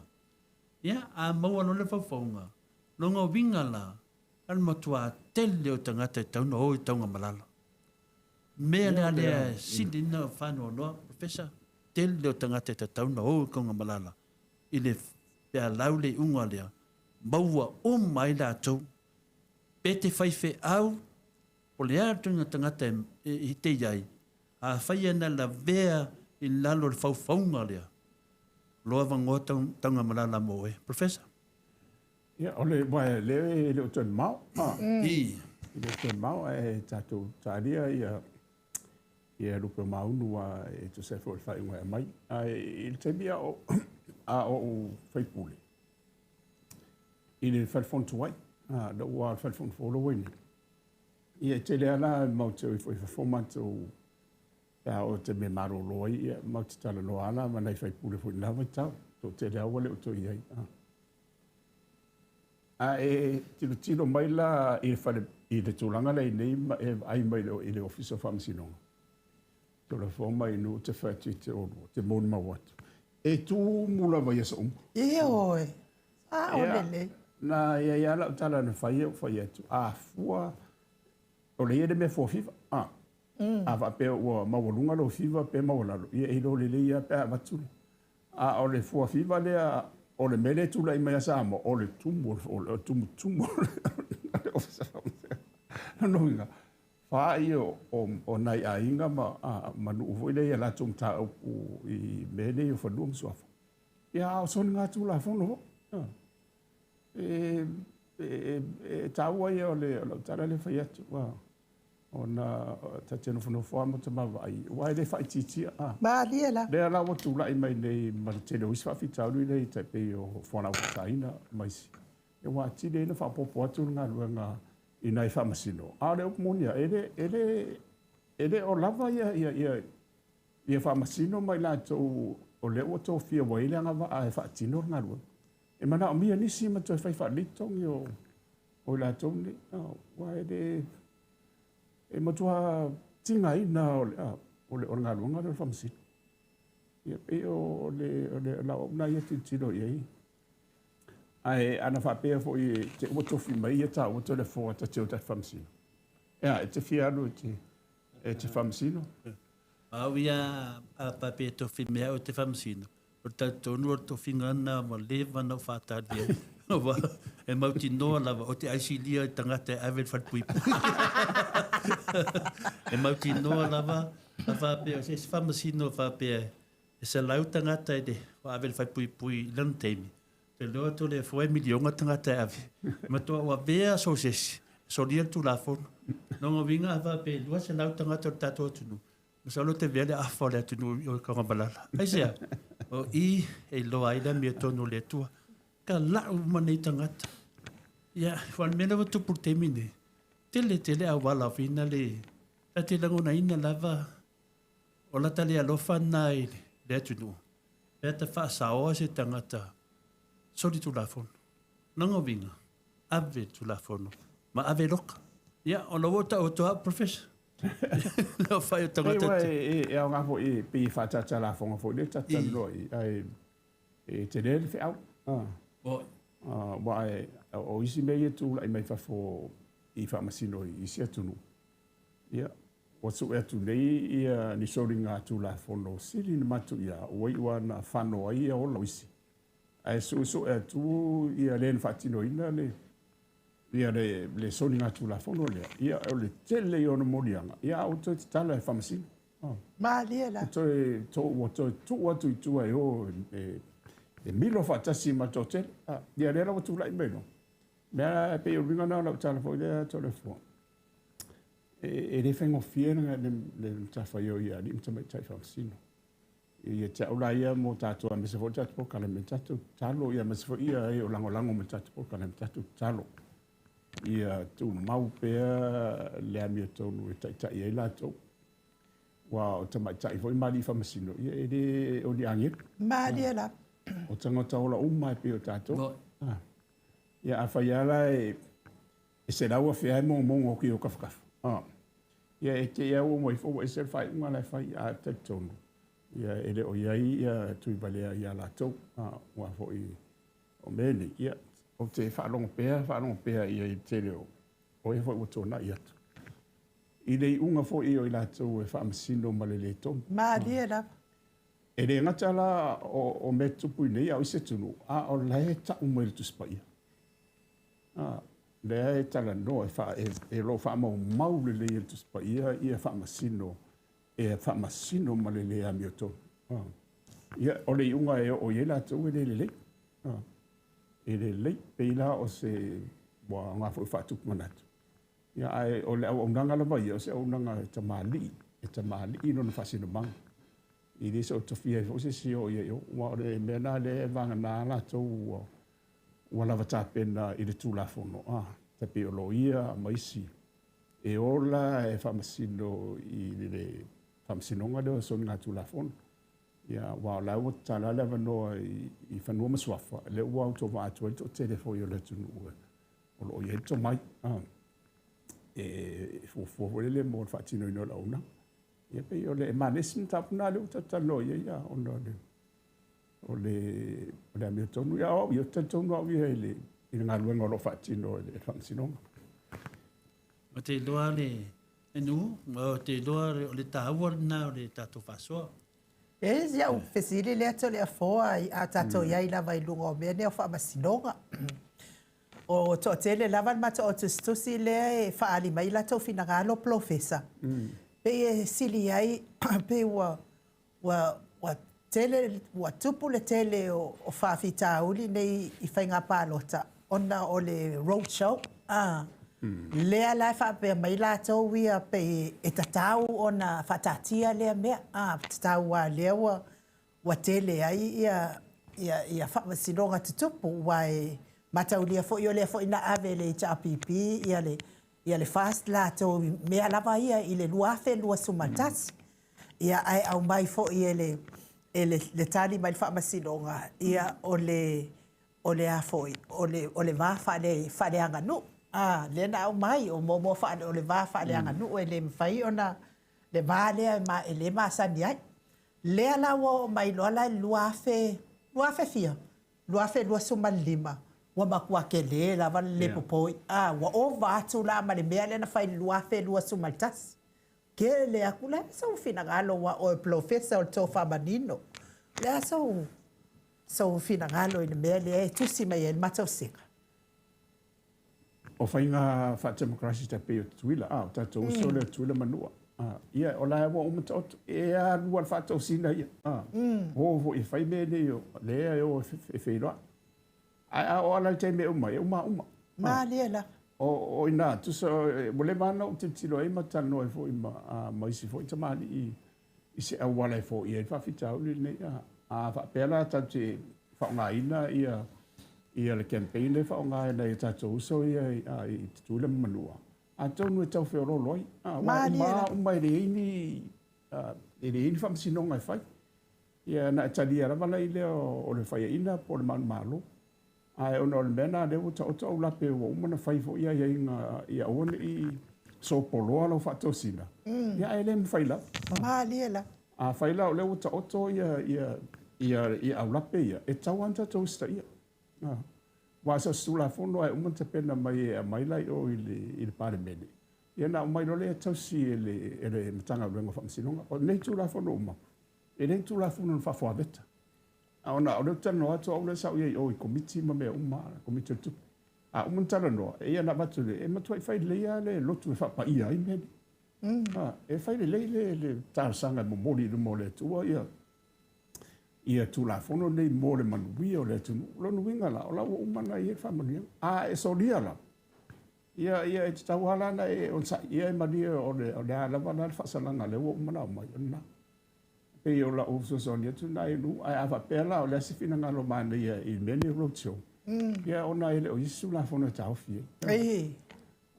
Ia, a maua loa le faufauga, lona uiga la, A le matua tele o tagata e tatau ona o i Taugamalala. Mea lea lea e sili ona faanoanoa, Professor, tele o tagata e tatau ona o i Taugamalala i le pe a lau le iuga lea, maua uma ai latou pe te faifeau po o le a le ituaiga tagata e te i ai, afai e na lavea i lalo o le faufauga lea, loa avanoa Taugamalala mo oe. Professor? Ia, o le, aua o lea e le o toe mamao. I. E le o toe mamao, ae tatou talia ia, ia lupe o Maunu a e tusa ai foi o le faaiuga e aumai. Ae i le taimi a o, a ou faipule, i le Fale Fono tuai, a, lou ua o le Fale Fono fou lea ua i nei, ia e tele lava la matou te o ifo i fafo matou Pe a oo i te mea malolo ai, ia, matou te talanoa lava la ma nai faipule foi i lena vaitau. Toatele lava ua le o toe i ai. A e tilotilo mai la i le fale, i le tulaga lea i nei ma e vaai mai i le Ofisa o Faamasinoga, Tulafono mai nuu te fai atu i te oulua, te molimau atu, e tumu lava i aso uma. Ioe, sao lelei. Na i ai lava lau tala na fai, ou fai atu, a fua, o lea e i ai le mea fua fiva, a. A faapea ua maualuga lou fiva pe maualalo, ia e iloa lelei lava pe a avatu. A o le fua fiva lea, o le mea lea e tulai mai ia Samoa, o le tumu, o le tumutumu o le Ofisa Faamasino. Lona uiga, fa ia o nai aiga ma nuu foi lea i a latou mataupu i mea nei o fanua ma suafa. Ia, a o soligatulafono foi. E taua ia o lau tala lea e fai atu. Ona ta te nofonofo lava ma ta vaavaai, aua e le faaitiitia. Malie la. Lea la ua tulai mai nei ma le tele o isi faafitauli lea tai pei o fualaau faasaina ma isi, ua atili ai ona faaopoopo atu le galuega i nai faamasino. A o le upu moni lava, e le, e le, e le o lava ia, ia, ia, ia faamasino ma i latou o lea ua tofia ua i ai le agavaa e faatino le galuega. E manaomia nisi ma toe fai faalelei totogi o O i latou nei, aua e le, e matua tigaina o le, o le, o le galuega lea o le faamasino. Ia pei o le, o le lau au lena ia tilotilo i ai. Ae ana faapea foi e te ua tofi mai ia tāua Toleafoa ta te o ta te faamasino. Ea, e te fia alu e te, e te faamasino? Au ia a faapea e tofi mai au e te faamasino, O le talitonu o le tofiga lena ua leva ona ou faatali ai. Aua e mautinoa lava, ou te aisilia i tagata e ave i le falepuipui. E mautinoa lava, a faapea, o se isi faamasino faapea e 100 tagata e ua ave i le falepuipui i lona taimi. Te iloa Toleafoa e miliona tagata e ave. Matua ua avea so o se isi, solia le Tulafono. Lona uiga a faapea e 200 tagata o le tatou atunuu, masalo te avea le afa o le atunuu i o i Tanumalala. Aisea? O i e iloa ai le amiotonu o le Atua. Talau uma nei tagata. Ia, aua o le mea lea ua tupu i le taimi nei, tele tele auala fina le, ta te lagonaina lava o lata le alofa lena i le atunuu, pe a ta faasaoa se tagata solitulafono. Lona uiga, ave le Tulafono ma ave loka. Ia, o lou tau atu au, Professor. Le aofai o tagata. E, e aoga foi e pei e faatalata lafoga foi lea tatou talanoa i ai, ae e tele le feau. Aua o isi mea ia e tulai mai fafo i faamasino i isi atunuu, ia, ua sue atu nei ia ni soliga Tulafono sili na matuia ua iu lava ina fano ai ia ola o isi. Ae suesue atu ia le na faatinoina le ia le le soliga Tulafono lea, ia o le tele ia o ona moliaga, ia a ua toe tatala e faamasino. Malie la. Toe to, ua toe tuu atu i tua e o e, e milo faatasi ma le toatele. Ia lea la ua tulai mai loa. Mea e pei o le uiga lena o lau tala foi lea Toleafoa. E le faigofie le, le, le matafaioi a alii ma tamaitai faamasino. Ia te au la ia mo tatou, aemaise foi le tatou polokalame, tatou tatalo, ia aemaise foi ia e o lagolago ma le tatou polokalame, tatou tatalo. Ia tumau pea le amiotonu e taitai ai latou. Aua o tamaitai foi ma alii faamasino, ia e le o ni agelu. Malie lava. O tagata ola uma e pei o tatou. Ia afai lava la e 100,000 lava e mogomogo atu i ou tafatafa, ia e te i lava ua uma ifo ua ese le faaiuga la e fai, ae talitonu, ia e le o i ai ia Tuivalea ia latou. Aua foi o mea nei, ia, ou te faalogo pea, faalogo pea i ai i le tele o o e foi ua tuanai atu. I le iuga foi o i latou e faamasino ma le le tonu. Malie lava. E le gata la o mea tutupu i inei a o isi atunuu, a o la e tau mai i le Tusi Paia. A, lea e talanoa, e, e, o lo o faamaumau lelei e le Tusi Paia ia faamasino, e faamasino ma le le amiotonu. A, ia, o le iuga e oo i ai latou e le lelei. A, e le lelei. Pei la o se, ua aoga foi faatupu manatu. Ia, ae o le auaunaga lava ia, o se auaunaga e tamalii, e tamalii lona faasinomaga. E le soona tofia ai foi se isi e oo i ai i o, aua o le mea lena lea e vagana latou ua, ua lava tapena i le Tulafono, a, tai pei o loia ma isi e ola e faamasino i le Faamasinoga lea o Soligatulafono. Ia, aua o la ua tatala le avanoa i, i fanua ma suafa, lea ua autovaa atu ai le toatele foi o le atunuu o lo o i ai le tomai, a, e fuafua foi lele mo le faatinoina o le auaunaga. Ia pei o le e manaia si mataupu lena lea ua tatou talanoa i ai, ia, ona o le o le o le amiotonu. Ia, o au ia, ou te talitonu au ia i le i le galuega o lo o faatino e le Faamasinoga. Ou te iloa le nuu, ou te iloa o le taua lena o le tatou faasoa. E si au fesili lea Toleafoa a tatou i ai lava i luga o mea nei o faamasinoga. O toatele lava le matou au tusitusi lea e faaali mai latou finagalo Polofesa, pei e sili ai pei ua ua ua tele ua tupu le tele o faafitauli nei i faiga palota ona o le road show a lea la e faapea mai latou ia pei e tatau ona faataatia lea mea a tatau a lea ua ua tele ai ia ia ia faamasinoga tutupu aua e mataulia foi o lea foi na ave e le HRPP ia le ia le FAST latou mea lava ia i le 2021. Ia ae aumai foi e le e le, le tali mai le faamasinoga ia o le o le a foi o le o le va faale faaleaganuu a lea na aumai o mo faale o le va faaleaganuu e le mafai ona le va lea ma e le masani ai. Lea la ua oo mai loa la i le 2000, 2000 fia? 2025, ua matua tele lava le lē popoi, a ua ova atu la ma le mea lea na fai i le 2021. Tele atu. O le a sou finagalo aua o oe o le polofesa o le tofa manino. O le a sou sou finagalo i le mea lea e tusi mai ai le matou sega? O faiga faatemokarasi tai pei o Tutuila, a, o tatou uso lea o Tutuila ma Manua. A, ia, o la e ua uma taoto. E alu lava le faatosina ia. A, o foi e fai mea nei o lea e o e feiloai. Ae a oo lava la i le taimi e uma ai, e uma uma. Malie lava. O i ina, tusa ua leva lava ona ou tilotilo ai ma talanoa ai foi ma isi foi tamalii i se auala e foia ai le faafitauli lenei. A faapea la tatou te faaaogaina ia le campaign lea e faaaoga e nai o tatou uso ia i Tutuila ma Manua, atonu e tau feoloolo ai. Aua e uma lava uma e leai ni, e leai ni faamasinoga e fai. Ia ona e talia lava lai lea o le faiaina po o le manumalo. Ae ona o le mea lena lea ua taoto aulape ua uma ona fai foi aiaiga ia aua ne i sopoloa lau faatosina, ia ae le mafai lava. Malie lava. Afai la o lea ua taoto ia aulape ia, e tatau lava ona tatou usitaia. Aua so o se Tulafono lava e uma ona tapena mai e aumai la i o i le Palemene, ia ona aumai loa lea e tausi e le Matagaluega o Faamasinoga. O nei Tulafono uma, E le ni Tulafono na faafuaveta. A ona o lea ou te talanoa atu, o au lea sa ou i ai i o i Komiti ma mea uma, Komiti o le Tupe. A uma ona talanoa, e ia na avatu i le, e matuai fai lelei lava le lotu e faapaia ai mea nei. A, e fai lelei le, le talosaga e momoli i luma o le Atua ia, ia Tulafono nei mo le manuia o le atunuu. O lona uiga la, o la ua uma ona i ai le faamanuiaga. A e solia la, ia, ia e tatau lava la ona e onosai, ia e malie o le, o le a lava la le faasalaga lea ua uma ona aumai, o lena. Pei o lau fesoasoani atu lena i nuu, ae a faapea la o le a se finagalo manaia i mea nei o road show, ia ona e le o i ai se Tulafono e taofi ai.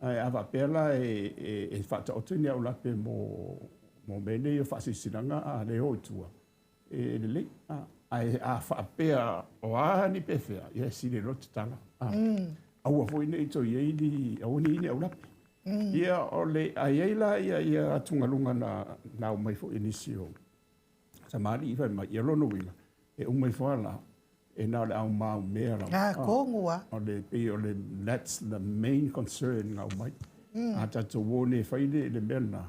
Ae a faapea la e faataoto ni aulape mo mea nei o faasilasilaga a le o i tua, e lelei. Ae a faapea o a ni pefea, ia e sili loa le tatala. Aua foi ne i toe i ai ni, aua ne i i ai ni aulape. Ia, o le, a i ai la ia, ia atugaluga na, na aumai foi e nisi o tamalii fai mai, ia lona uiga, e uma ifo lava la, e na o le aumaumea lava. Ah, tonu lava. O le, pei o le, that's the main concern na aumai. A tatou o nei e fai le, le mea lena,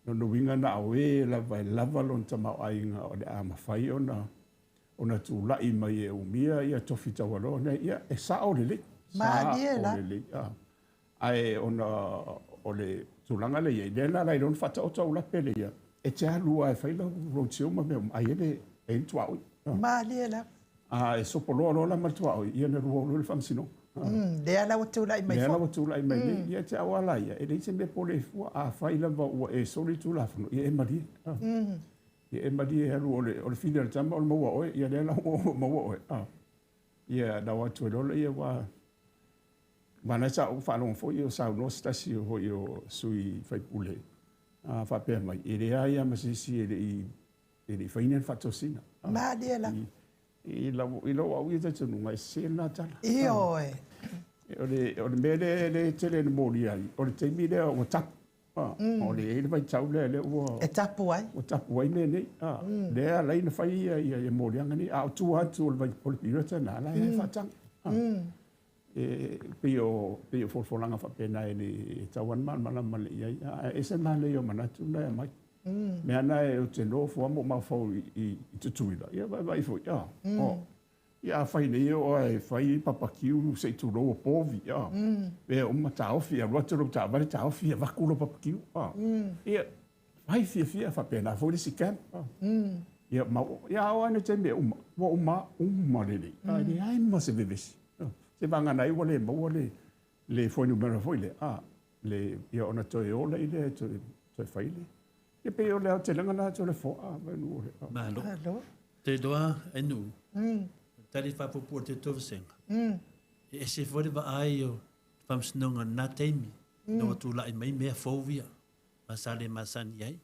lona uiga na o e lava e lava lona tamaoaiga o le a mafai ona, ona tulai mai e umia ia tofi taualoa nei, ia e sao lelei. Malie la. Sao lelei. Ah. Ae ona o le tulaga lea e i ai, lea na ala ai loa ona faataoto au lape lea, e te alu lava e fai lau road show ma mea uma, ae i ai le, e i ai le tuaoi. Malie lava. A e sopoloa loa la ma le tuaoi, ia ona lua o loa le faamasinoga. Lea la ua tulai mai foi. Lea la ua tulai mai nei. Ia e te au lava ia, e leai se mea pole ai fua. Afai lava ua e soli le Tulafono, ia e malie. Ia e malie e alu, o le, o le fili a le tama o le maua oe, ia lea la ua maua oe. Ia na o atu ai loa lea ua aua na sa ou faalogo foi o saunoa se tasi o foi o sui faipule a faapea mai e leai lava ma se isi e le i e le i faina le faatosina. Malie lava. I lau i lou au ia talitonuga e sese lena tala. Ioe. O le o le mea lea lea tele ina molia ai o le taimi lea ua tapu. O le i ai le vaitau lea lea ua E tapu ai. Ua tapu ai mea nei. Lea e ala ai ona fai ia ia moliaga nei. A o tua atu o le vai o le piriota lena, la e faataga. E pei o pei o folafolaga faapena e le e tatau lava ona malamalama lelei i ai. Ae ese le manaia o manatu na e aumai. Mea na ou te nofo lava ma ou mafaufau i Tutuila, ia vaivai foi, Ia afai nei e oo lava e fai papakiu se i tulou o povi, a. Mea uma taofi, alu atu lau taavale taofi avatu lau papakiu, a. Ia, fai fiafia faapena foi le isi camp, a. Ia ma, ia a oo lava ina taimi e uma, ua uma, uma lelei, a e leai ma se vevesi. Se vagana ai ua le maua le, le fuainumera foi lea, a, le, ia ona toe o lai lea e toe, toe fai le. Ia pei o le aotelega lena atu o le foaa mai nuu o le. Malo. Malo. Te iloa e nuu, o le tali faapuupuu a le te vasega, e ese foi le vaai o le Faamasinoga i lena taimi, ina ua tulai mai mea fou ia, ma sa le masani ai.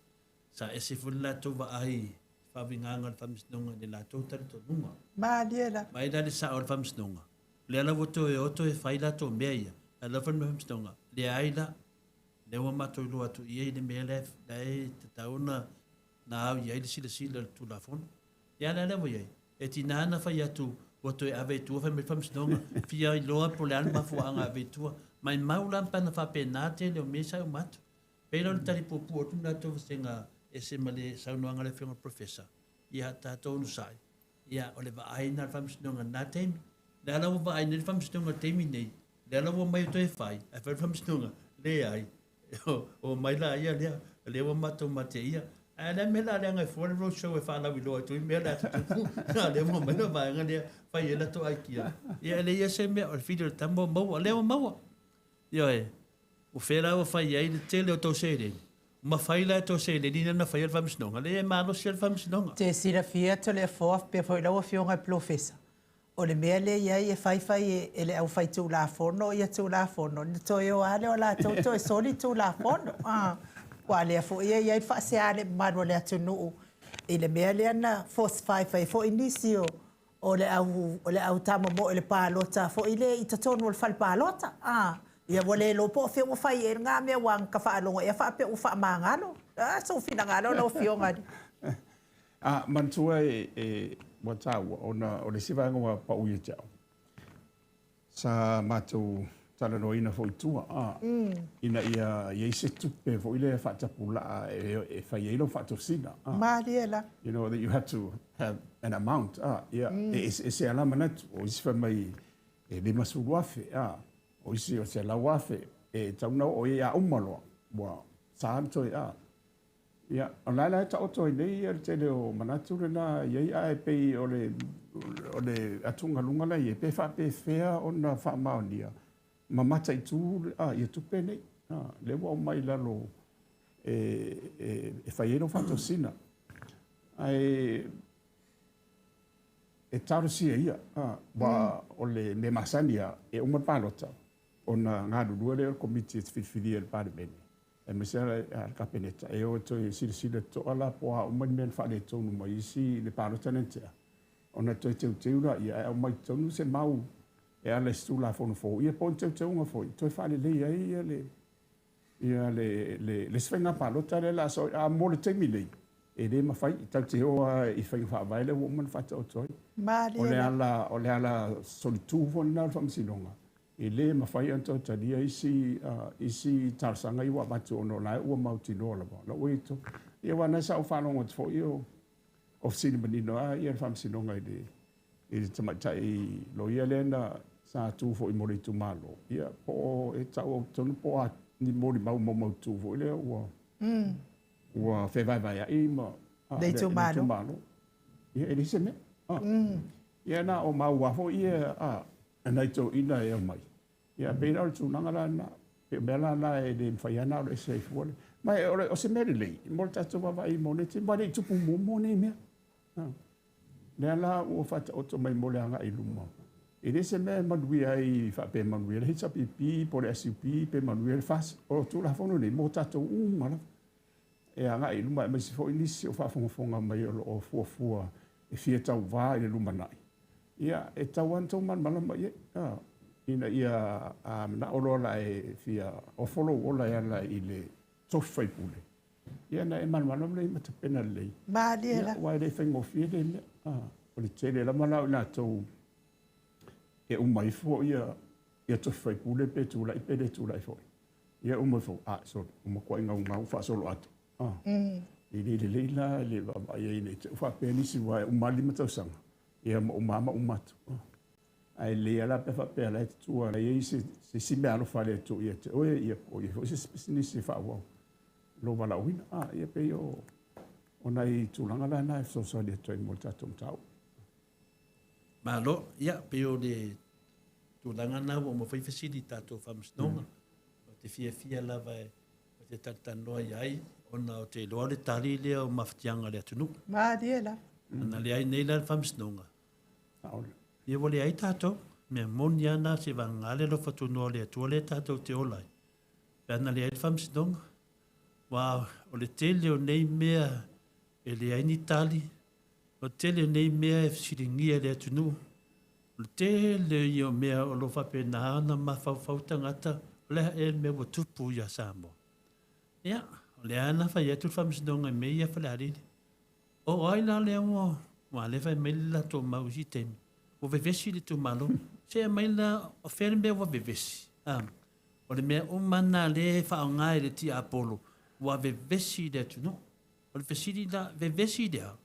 Sa ese foi le latou vaai i le faauigaga o le Faamasinoga i le latou talitonuga. Malie lava. Vaai la le sao o le Faamasinoga, o lea la ua toe o toe fai latou mea ia, ae alofa le Faamasinoga, leai la, lea ua matou iloa atu i ai le mea lea e tatau ona au i ai le silasila i le Tulafono. Ia a o le a lea ua i ai? E tiga ona fai atu ua toe ave i tua fai mai le Faamasinoga, fia iloa po o le a le mafuaaga e ave i tua. Maimau la pe ana faapena tele o mea sa uma atu. Pei la o le tali puupuu atu lena Toevasega e ese ma le saunoaga a le Afioga i le Professor, ia tatou onosai, ia o le vaai lena a le Faamasinoga i lena taimi. O lea la ua vaai nei le Faamasinoga i le taimi nei, lea la ua omai e toe fai, ae fai le Faamasinoga, leai, omai laia lea, o lea ua matou mateia. Ae o le a le mea o le a leaga ai fua le road show e faalauiloa atu ai mea o le a tutupu, a o lea ua aumai le vaega lea e fai ai latou aikia. Ia e leai lava se mea, o le fili o le tama ua maua, o lea ua maua. Ioe, o fea la ua fai ai le tele o tou seleni? Mafai la e tou seleni lea na faia le faamasinoga? Leai e malosi lava le faamasinoga. Te silafia Toleafoa faapea foi lau Afioga i le Polofesa, o le mea lea e i ai e fai fai e le aufaitulafono ia Tulafono, ona toe o lava lea o latou toe soli Tulafono. Aua o lea foi e i ai le faasea a le mamalu o le atunuu i le mea lea na falsify ai foi nisi o o le au o le au tamomoe i le palota foi lea i totonu o le fale palota. A, ia ua le iloa po o fea ua fai i ai lena mea aua na ta faalogo ea faapea ua faamagalo. A, sou finagalo lau Afioga. A, manatua e, e ua taua ona o le isi vaega ua pau ia te au, sa matou talanoaina foi i tua, a, ina ia i ai se tupe foi lea faatapulaa e, e fai ai lou faatosina. A. Malie la. You know, that you have to have an amount, a, ia, e eseese lava la manatu. O isi fai mai e 50,000, a, o isi o 100,000, e tatau ona oo i ai a uma loa, ua sa ona toe, a. Ia, o la la e taoto ai nei le tele o manatu lena e i ai, ae pei o le, o le atugaluga la e i ai, pe faapefea ona faamaonia ma mataitu ia tupe nei, lea ua aumai i lalo e, e, e fai ai lou faatosina. Ae e talosia ia, aua o le mea masani lava, e uma le palota, ona galulue lea o le Komiti e filifilia e le Palemene, aemaise lava le Kapeneta, e o e toe silasila totoa la po o a uma ni mea na faaletonu mai isi le palota lea na tea, ona toe teuteu laia ae aumai i totonu se mau e ala i se Tulafono fou, ia po o ni teuteuga foi e toe faalelei ai le ia le le le isi faiga palota lea o le a sao ai. A mo le taimi nei, e le mafai, tatou te o lava i faiga faavae lea ua uma ona faataoto ai. Malie O le ala, o le ala solitu foi lena o le Faamasinoga, e le mafai ona toe talia isi isi talosaga ia ua avatu ona o la ua mautinoa lava o la ua i totonu. Ia aua o lena sa ou faalogo atu foi o o fesili manino lava le Faamasinoga i le i le tamaitai loia lea na sa tu foi mo le itumalo, ia po o e tau tonu po o a ni molimau maumautu foi lea ua ua fevaevaea'i ma le itumalo. Ia e leai se mea. Ia na o mau lava foi ia a nai toeaiina e omai. Ia pei la o le tulaga la lena. Pei o mea la na e le mafai lava ona alo ese ai fua le. Ma o, le, o se mea lelei mo le tatou vaavaai mo nei taimi, aua e le i tupu muamua nei mea. Lea la ua faataoto mai mo le agai i luma. E le se mea e manuia ai faapea e manuia le HRPP po o le SUP pe manuia le FAS. O Tulafono nei mo tatou uma lava e agai i luma, aemaise foi nisi o faafogafoga mai o lo o fuafua e fia tauvā i le lumanai. Ia, e tatau lava ona outou malamalama i ai, ina ia a manao loa la e fia ofo lou ola e ala i le tofi faipule, ia ona e malamalama lea ma tapena lelei. Malie la. Aua e le faigofie lea mea. O le tele lava la o i latou e uma ifo ia ia tofi faipule pe tulai pe le tulai foi. Ia uma ifo, a, sole, ua matuai gaugau faasoloato. E le lelei la le vaavaai ai ne i te i ua faapea nisi aua e uma lava le 5 tausaga, ia ma uma lava ma uma atu. Ae lelei lava la pe a faapea o la e tutu lava i ai se isi meaalofa a le Atua ia te oe, ia po o i ai foi se isi pisinisi e faaauau lou valaauina. Ia pei o nai tulaga la na e fesoasoani atu ai mo le tatou mataupu. Malo, ia, pei o le tulaga lena ua uma foi fesili i tatou faamasinoga. Ou te fiafia lava e ou te talatalanoa i ai, ona ou te iloa o le tali lea o mafatiaga a le atunuu. Malie la. Ana leai nei la le faamasinoga, ia ua leai tatou. Mea moni lava na se vagana le alofa tunoa o le Atua lea tatou te ola ai. Pe ana leai le faamasinoga, aua o le tele o nei mea e leai ni tali, O le tele o nei mea e fesiligia e le atunuu, o le tele ia o mea o lo o faapena ona mafaufau tagata, o le a ea le mea ua tupu ia Samoa? Ia, o lea lava na fai atu le faamasinoga i mea ia a Falealili. O ai la lea ua, aua lea e fai mai le latou mau i isi taimi, ua vevesi le itumalo. Se aumai la, o fea le mea ua vevesi? A, o le mea uma lena lea e faaaoga e le tiapolo, ua vevesi le atunuu. O le fesili la, vevesi i le a?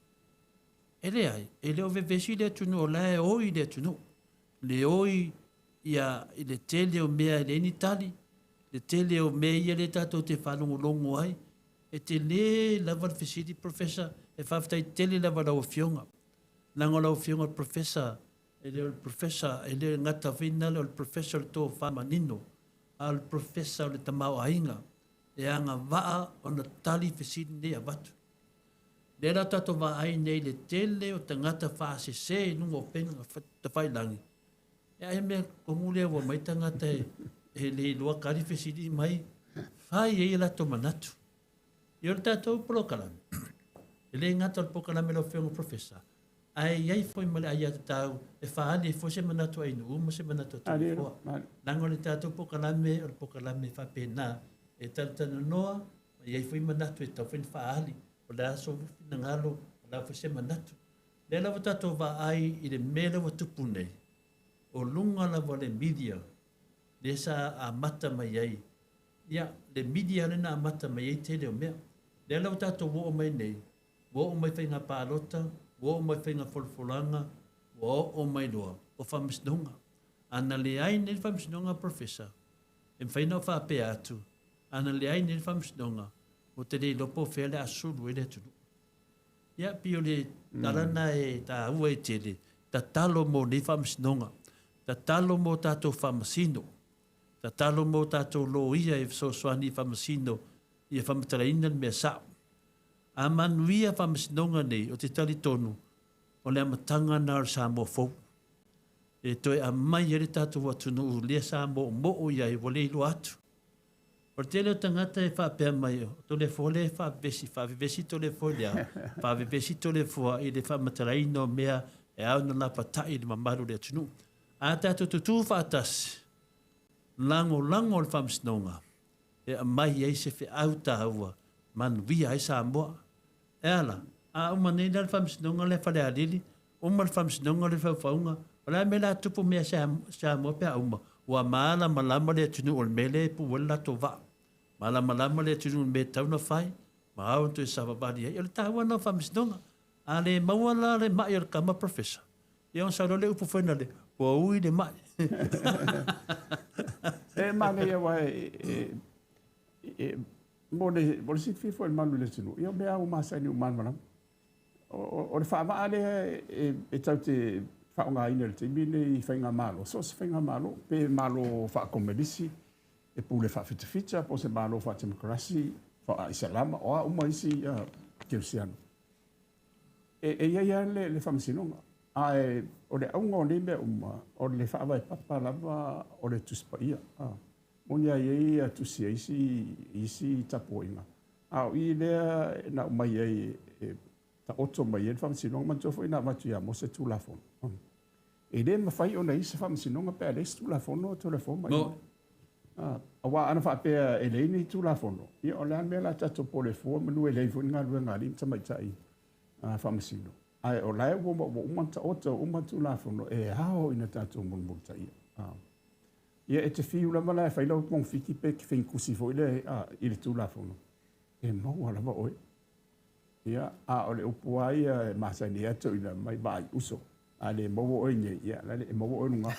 E leai, e le o vevesi le atunuu, o la e oi le atunuu. Le oi ia i le tele o mea e leai ni tali, le tele o mea ia lea tatou te faalogologo ai. E tele lava le fesili Professor, e faafetai tele lava i lau Afioga. Leaga o lau Afioga o le Professor, e le o le Professor, e le gata foi na o le Professor o le tofa manino, a o le Professor o le tamaoaiga e agavaa ona tali fesili nei e avatu. Lea la tatou vaai nei i le tele o tagata faasese i luga o upega tafailagi, e ai mea tonu lea ua mai tagata e le iloa tali fesili mai, fai ai latou manatu. Ia o le tatou polokalame, e le gata o le polokalame lau Afioga Professor, ae i ai foi ma le aiatatau e faaali ai foi se manatu a Ainuu ma se manatu a Toleafoa. Leaga o le tatou polokalame o le polokalame faapena e talatalanoa ma i ai foi manatu e tatau foi ona faaali. O le a sou finagalo, o le a foi se manatu. O lea lava tatou vaai i le mea lea ua tupu nei, o luga lava o le media lea sa amata mai ai, ia, le media lea na amata mai ai tele o mea. Lea la ua tatou oo mai nei, ua oo mai faiga palota, ua oo mai faiga folafolaga, ua oo mai loa o faamasinoga. A na leai nei le faamasinoga Professor, e mafai ona ou faapea atu, a na leai nei le faamasinoga, ou te le iloa po o fea le a sulu ai le atunuu. Ia, pei o le tala lena e taua ai tele, tatalo mo nei faamasinoga, tatalo mo tatou faamasino, tatalo mo tatou loia e fesoasoani i faamasino ia faamatalaina le mea sao. A manuia faamasinoga nei, ou te talitonu o le amataga lena o le Samoa fou. E toe aumai ai le tatou atunuu lea sa moomoo i ai ua le iloa atu. O le tele o tagata e faapea mai, o Toleafoa lea e faavevesi, faavevesi Toleafoa i le a? Faavevesi Toleafoa i le faamatalaina o mea e ao ona lapatai i le mamalu o le atunuu. A tatou tutū faatasi, lagolago le faamasinoga e aumai ai se feau taua, manuia ai Samoa. E a la? A uma nei la le faamasinoga lea Falealili, uma le faamasinoga lea Faufauga, o le a le mea o le a tupu mea Samoa pe a uma? Ua malamalama le atunuu o le mea lea e puu ai le latou vaa. Malamalama le atunuu i le mea e tatau ona fai ma ao ona toe savavali ai. O le taua lena o faamasinoga. A le maua la le mai o le tama Professor, ia ona sau loa le upu foi lea, ua ui le mai. E manaia aua e mo le, mo le silafia foi e le mamalu i le atunuu, ia o mea lava ua masani ua malamalama. O le faavaa lea e tatou te faaaogaina i le taimi lenei i faigamalo, so o se faigamalo, pe malo faakomelisi, e pule faafitafita, po o se malo faatemokarasi, faa-Isalama, o a uma isi kerisiano. E i ai lava le faamasinoga. Ae o le auga o nei mea uma, o le faavae papa lava o le Tusi Paia. Moni lava e i ai tusi a isi tapuaiga, a o i lea na aumai ai e taoto mai ai le faamasinoga, manatua foi na avatu ia Mose Tulafono. E le mafai ona i ai se faamasinoga pe a leai se Tulafono Toleafoa ma ia. Aua ana faapea e leai ni Tulafono, ia o le a le mea o le a tatou pole fua manu e leai foi ni galuega a alii ma tamaitai faamasino. Ae o la e ua uma ona taoto uma Tulafono e ao ina tatou mulimulitaia. Ia e te fiu lava la e fai lau togafiti pe te feigusi foi lea i le Tulafono, e maua lava oe. Ia, a o le upu lava ia e masani ai toeaiina mai vaai uso, a le maua oe nei, ia la e maua oe luga.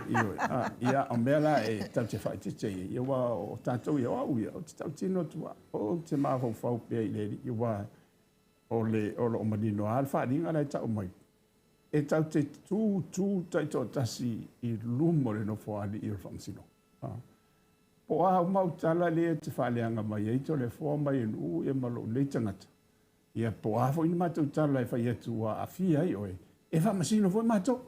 Ioe, ia o mea la e tatou te faaeteete ai, ia aua o tatou ia, o au ia, ou te tautino atu lava, ou te mafaufau pea i le Alii, aua o le o lo o manino lava le faaaliga la e tau mai, e tatou te tu tu taitoatasi i luma o le Nofoalii o le Faamasinoga. Po o a uma au tala lea e te faaleaga mai ai Toleafoa mai e nuu ia ma lou nei tagata, ia po o a foi ni matou tala e fai atu ua aafia ai oe, e faamasino foi matou.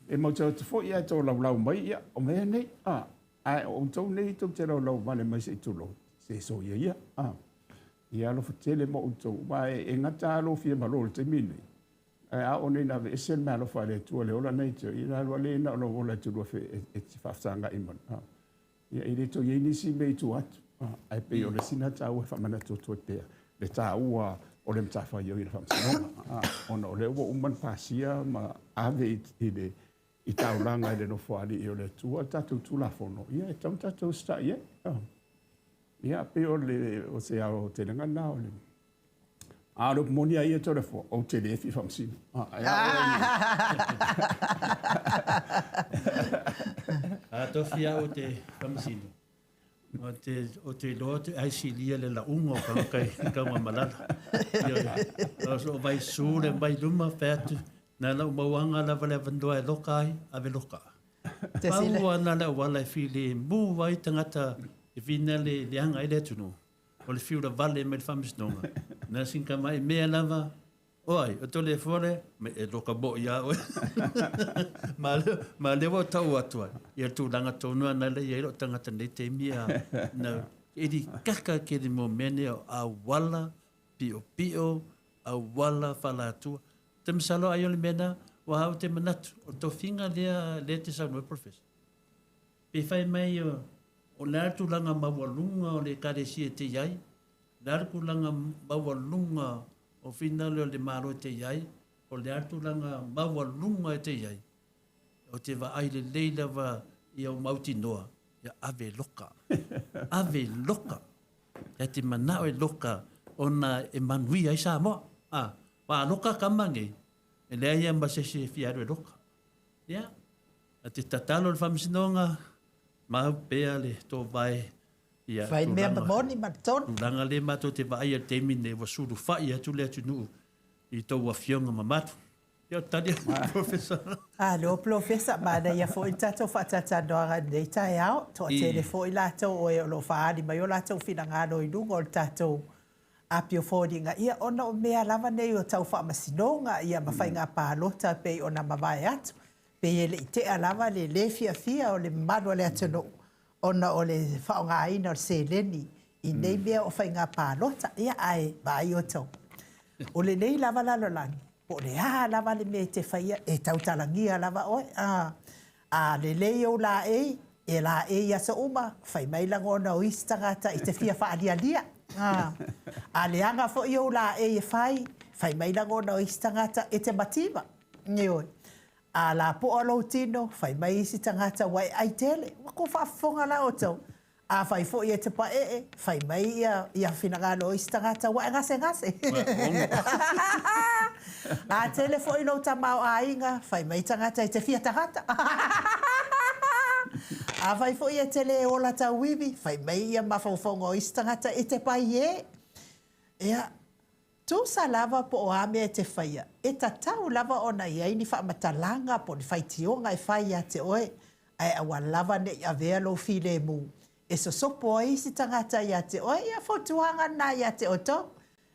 E matou atu foi ae tolaulau mai, ia o mea nei, ae o outou nei tou te laulau vale mai se i tulou, se soia ia. Ia alofa tele mo outou, aua e gata lava lou fia malo i le taimi lenei, ae a oo nei ina aveese le meaalofa a le Atua i le ola lenei e te oi, ia alu lea na o lou ola e te lua e te faafesagai ma le, ia e le toe i ai nisi mea i tua atu. Ae pei o le isi lena taua e faamanatu atu ai pea le taua o le matafaioi i le faamasinoga, ona o lea ua uma ona pasia ma ave i le i taulaga i le Nofoalii o le Atua le tatou Tulafono, ia e tatau ona tatou usitai i ai. Ia, pei o le o se aotelega lena o le A o le upu moni a ia Toleafoa, ou te le fia faamasino. Ae a oe ia. A tofi au e te faamasino. Ou te, ou te iloa te ai silia le lauga o tagata i Tanugamalala. Ioe. O so vai su le mai luma fai atu, na lau mauaga lava le avanoa e loka ai, ave loka. Te sile. Pau ana le auala e filemu ai tagata e fina le leaga ai le atunuu, o le fiu lavale mai le faamasinoga. Na sin tamai mea lava, O ai, o Toleafoa lea? Me e loka moʻi iā oe. Ma lea, ma lea ua tau atu ai, ia le tulaga tonu lava na lea e i ai lou tagata i lenei taimi a na eli kaka keli mau mea nei o auala piʻopiʻo, auala faalatua. Ou te masalo ai o le mea lena, aua ou te manatu, o le tofiga lea lea e te saunoa ai Professor, pe fai mai o le a le tulaga maualuga o le Ekalesia e te i ai, o le a le tulaga maualuga o finagalo o le Malo e te i ai, o le a le tulaga maualuga e te i ai, ou te vaai lelei lava i ou mautinoa, ia ave loka, ave loka. E te manao e loka ona e manuia ai Samoa. A, a loka kama nei, e leai lava ma se isi e fia alu e loka. Ia, a te tatalo i le Faamasinoga, mau pea le toovae Ia, Fai mea tulaga, moni ma le tonu. tulaga lea matou te vaaia i le taimi lenei, ua sulufai atu le atunuu i tou afioga mamalu. Ia, o le tali atu, Professor. Alo, Polofesa, manaia foi le tatou faatalatalanoaga i lenei taeao. Toatele foi latou o e o lo o faaali mai o latou finagalo i luga o le tatou apiofoliga, ia ona o mea lava nei o tau faamasinoga ia ma faiga palota e pei ona mavae atu. Pei e le i tea lava le le fiafia o le mamalu o le atunuu ona o le faaaogaina o le seleni i nei mea o faiga palota. Ia, ae vaai outou, o lenei lava lalolagi, po o le a lava le mea e te faia, e tautalagia lava oe. A, a lelei ou laei, e laei i aso uma, fai mai lagona o isi tagata i te fia faalialia. A, a leaga foi ou laei e fai, fai mai lagona o isi tagata e te mativa. Ioe. A lapoa lou tino, fai mai isi tagata ua e ai tele. Ua kou faafofoga la outou. Afai foi e te paee, fai mai ia ia finagalo o isi tagata ua e gasegase. A tele foi lou tamaoaiga, fai mai tagata e te fia tagata. Afai foi e te le ola tauivi, fai mai ia mafaufauga o isi tagata e te paiē. Ia, Tusa lava po o a mea e te faia, e tatau lava ona i ai ni faamatalaga po o ni faitioga e fai ia te oe, ae aua lava ne i avea lou filemu e sosopo ai isi tagata ia te oe. Ia, fautuaga lena ia te outou.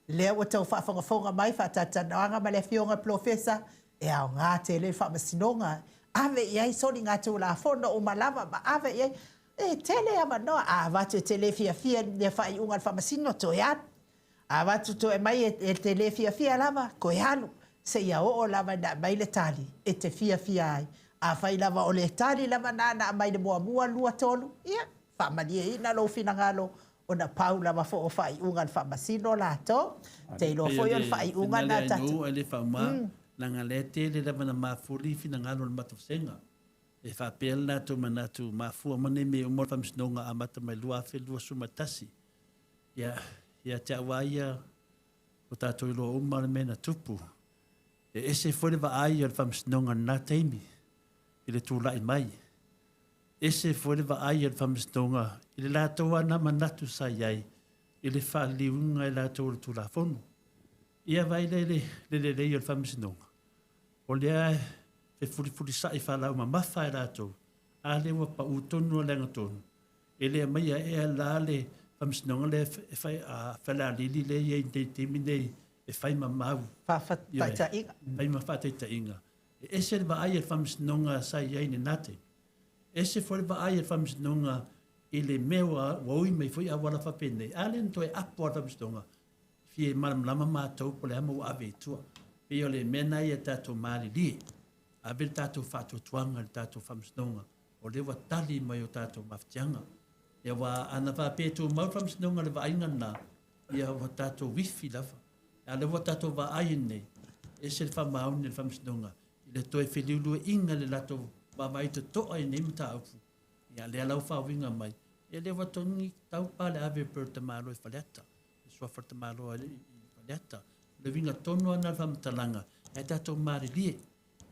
Lea ua tou faafogafoga mai, faatalatalanoaga ma le Afioga i le Polofesa, e aoga tele le Faamasinoga, ave i ai soligatulafono uma lava ma ave i ai. E tele avanoa, a avatu e te le fiafia i le faaiuga a le Faamasino, toe alu. A avatu toe mai e te le fiafia lava, toe alu, seia oo lava ina aumai le tali e te fiafia ai. Afai lava o le tali lava na na aumai le muamua, lua, tolu, ia, faamalieina lou finagalo ona pau lava foi o faaiuga a le Faamasino latou. Te iloa Pei o foi o le le faaiuga mea na lea i tatou. nuu e le faaaoga, leaga o lea e tele lava ina mafuli finagalo o le matou vasega. E faapea le latou manatu, mafua ma nei mea uma o le Faamasinoga amata mai 2021. Ia, ia te au lava ia, ua tatou iloa uma le mea na tupu. E ese foi le vaai o le Faamasinoga i lena taimi i le tulai mai. Ese foi le vaai a le Faamasinoga i le latou lava na manatu sa i ai i le faaliliuina e latou o le Tulafono. Ia vaai lea i le, le lelei o le Faamasinoga, o lea e fefulifulisai faalaumamafa e latou, a lea ua pau tonu lava i le agatonu. E le aumaia ea la le faamasinoga lea e fai a Falealili lea e i ai i le taimi nei e fai ma mau. Faataitaiga. Fai ma faataitaiga. E ese le vaai a le faamasinoga sa i ai i lena taimi. Ese foi le vaai a le faamasinoga i le mea ua, ua ui mai foi auala faapenei. A lea na toe apo lava le faamasinoga, fia malamalama matou po o le a ma ua ave i tua. Pei o le mea lena ia tatou malilie, ave le tatou faatuatuaga i le tatou faamasinoga o lea ua tali mai o tatou mafatiaga. Ia aua ana faapea e tumau le faamasinoga i le vaaiga lena, ia ua tatou ifi lava. A o lea ua tatou vaai nei, e ese le faamaoni o le faamasinoga i le toe feliuluaiga i le latou vaavaai totoa i nei mataupu. Ia lea la ua faauiga mai, ia lea ua togi taupa le ave pei o le tamaloa i Faleata, le suafa o le tamaloa i Faleata. O le uiga tonu lava lena o le faamatalaga, ae tatou malilie.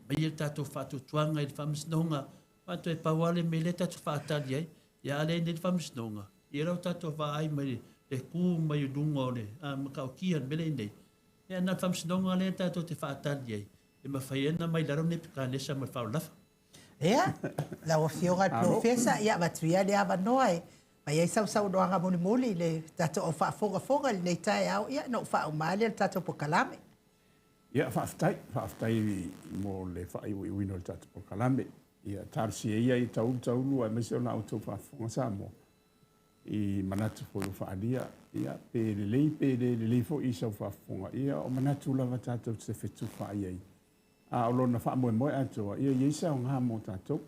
Aumaia le tatou faatuatuaga i le faamasinoga, aua toe pau lava le mea lea tatou te faatali ai, ia a leai nei le faamasinoga, Ia lea ua tatou vaai mai le ku mai i luga o le matautia o le mea lea i inei, ia na o le faamasinoga lea tatou te faatali ai e mafai ai ona mai lalo Nepukadanesa ma le faaulafa. Ia, lau Afioga i le Polofesa, ia avatu ia le avanoa e fai ai sau saunoaga mulimuli i le tatou au faafogafoga i lenei taeao, ia ona ou faauma lea o le tatou polokalame. Ia, faafetai, faafetai mo le faaiuiuina o le tatou polokalame. Ia, talosia ia i taulu taulu aemaise o la outou faafofoga Samoa i manatu foi ua faaalia, ia, pe lelei pe le lelei foi i sau faafofoga, ia, o manatu lava tatou te fetufaai ai. A o lona faamoemoe atoa, ia i ai se aoga mo tatou.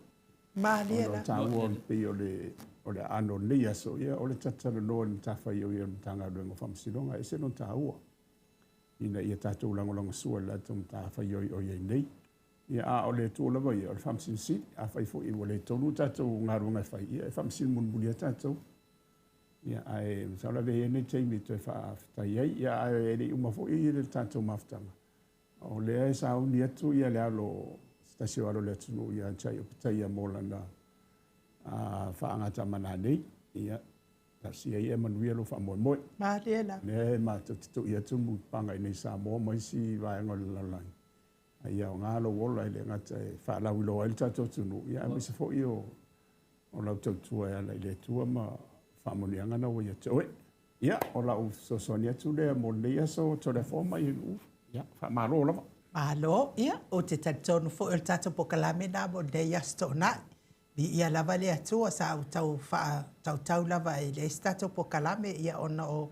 Malie la. Ona o taua pei o le o le aano o lenei aso, ia, o le talatalanoa i le matafaioi a le Matagaluega o Faamasinoga, e ese lona taua ina ia tatou lagolagosua i le latou matafaioi o i ai nei. Ia, a o le Atua lava ia, o le Faamasino Sili. Afai foi ua le tonu tatou galuega e fai, ia e faamasino mulimuli lava tatou. Ia, ae masalo e avea ia lenei taimi e toe faafetai ai. Ia, ae le i uma foi le tatou mafutaga, o lea e sauni atu ia le alo, se tasi o alo o le atunuu ia Jai Opetaia mo lana faagatamana nei. Ia, talosia ia e manuia lou faamoemoe. Malie la. Lea e matou te tui atu mulipapaga i inei i Samoa ma isi vaega o le lalolagi. A ia aoga lou ola e le gata e faalauiloa ai le tatou atunuu, ia aemaise foi o lau tautua e ala i le Atua ma faamanuiaga na ua ia te oe. Ia, o lau fesoasoani atu lea mo lenei aso, Toleafoa ma Ienu'u. Ia, faamalo lava. Malo. Ia, ou te talitonu foi o le tatou polokalame lena mo lenei Aso Toonai. Viia lava le Atua, sa ou tau faatautau lava e leai se tatou polokalame, ia ona o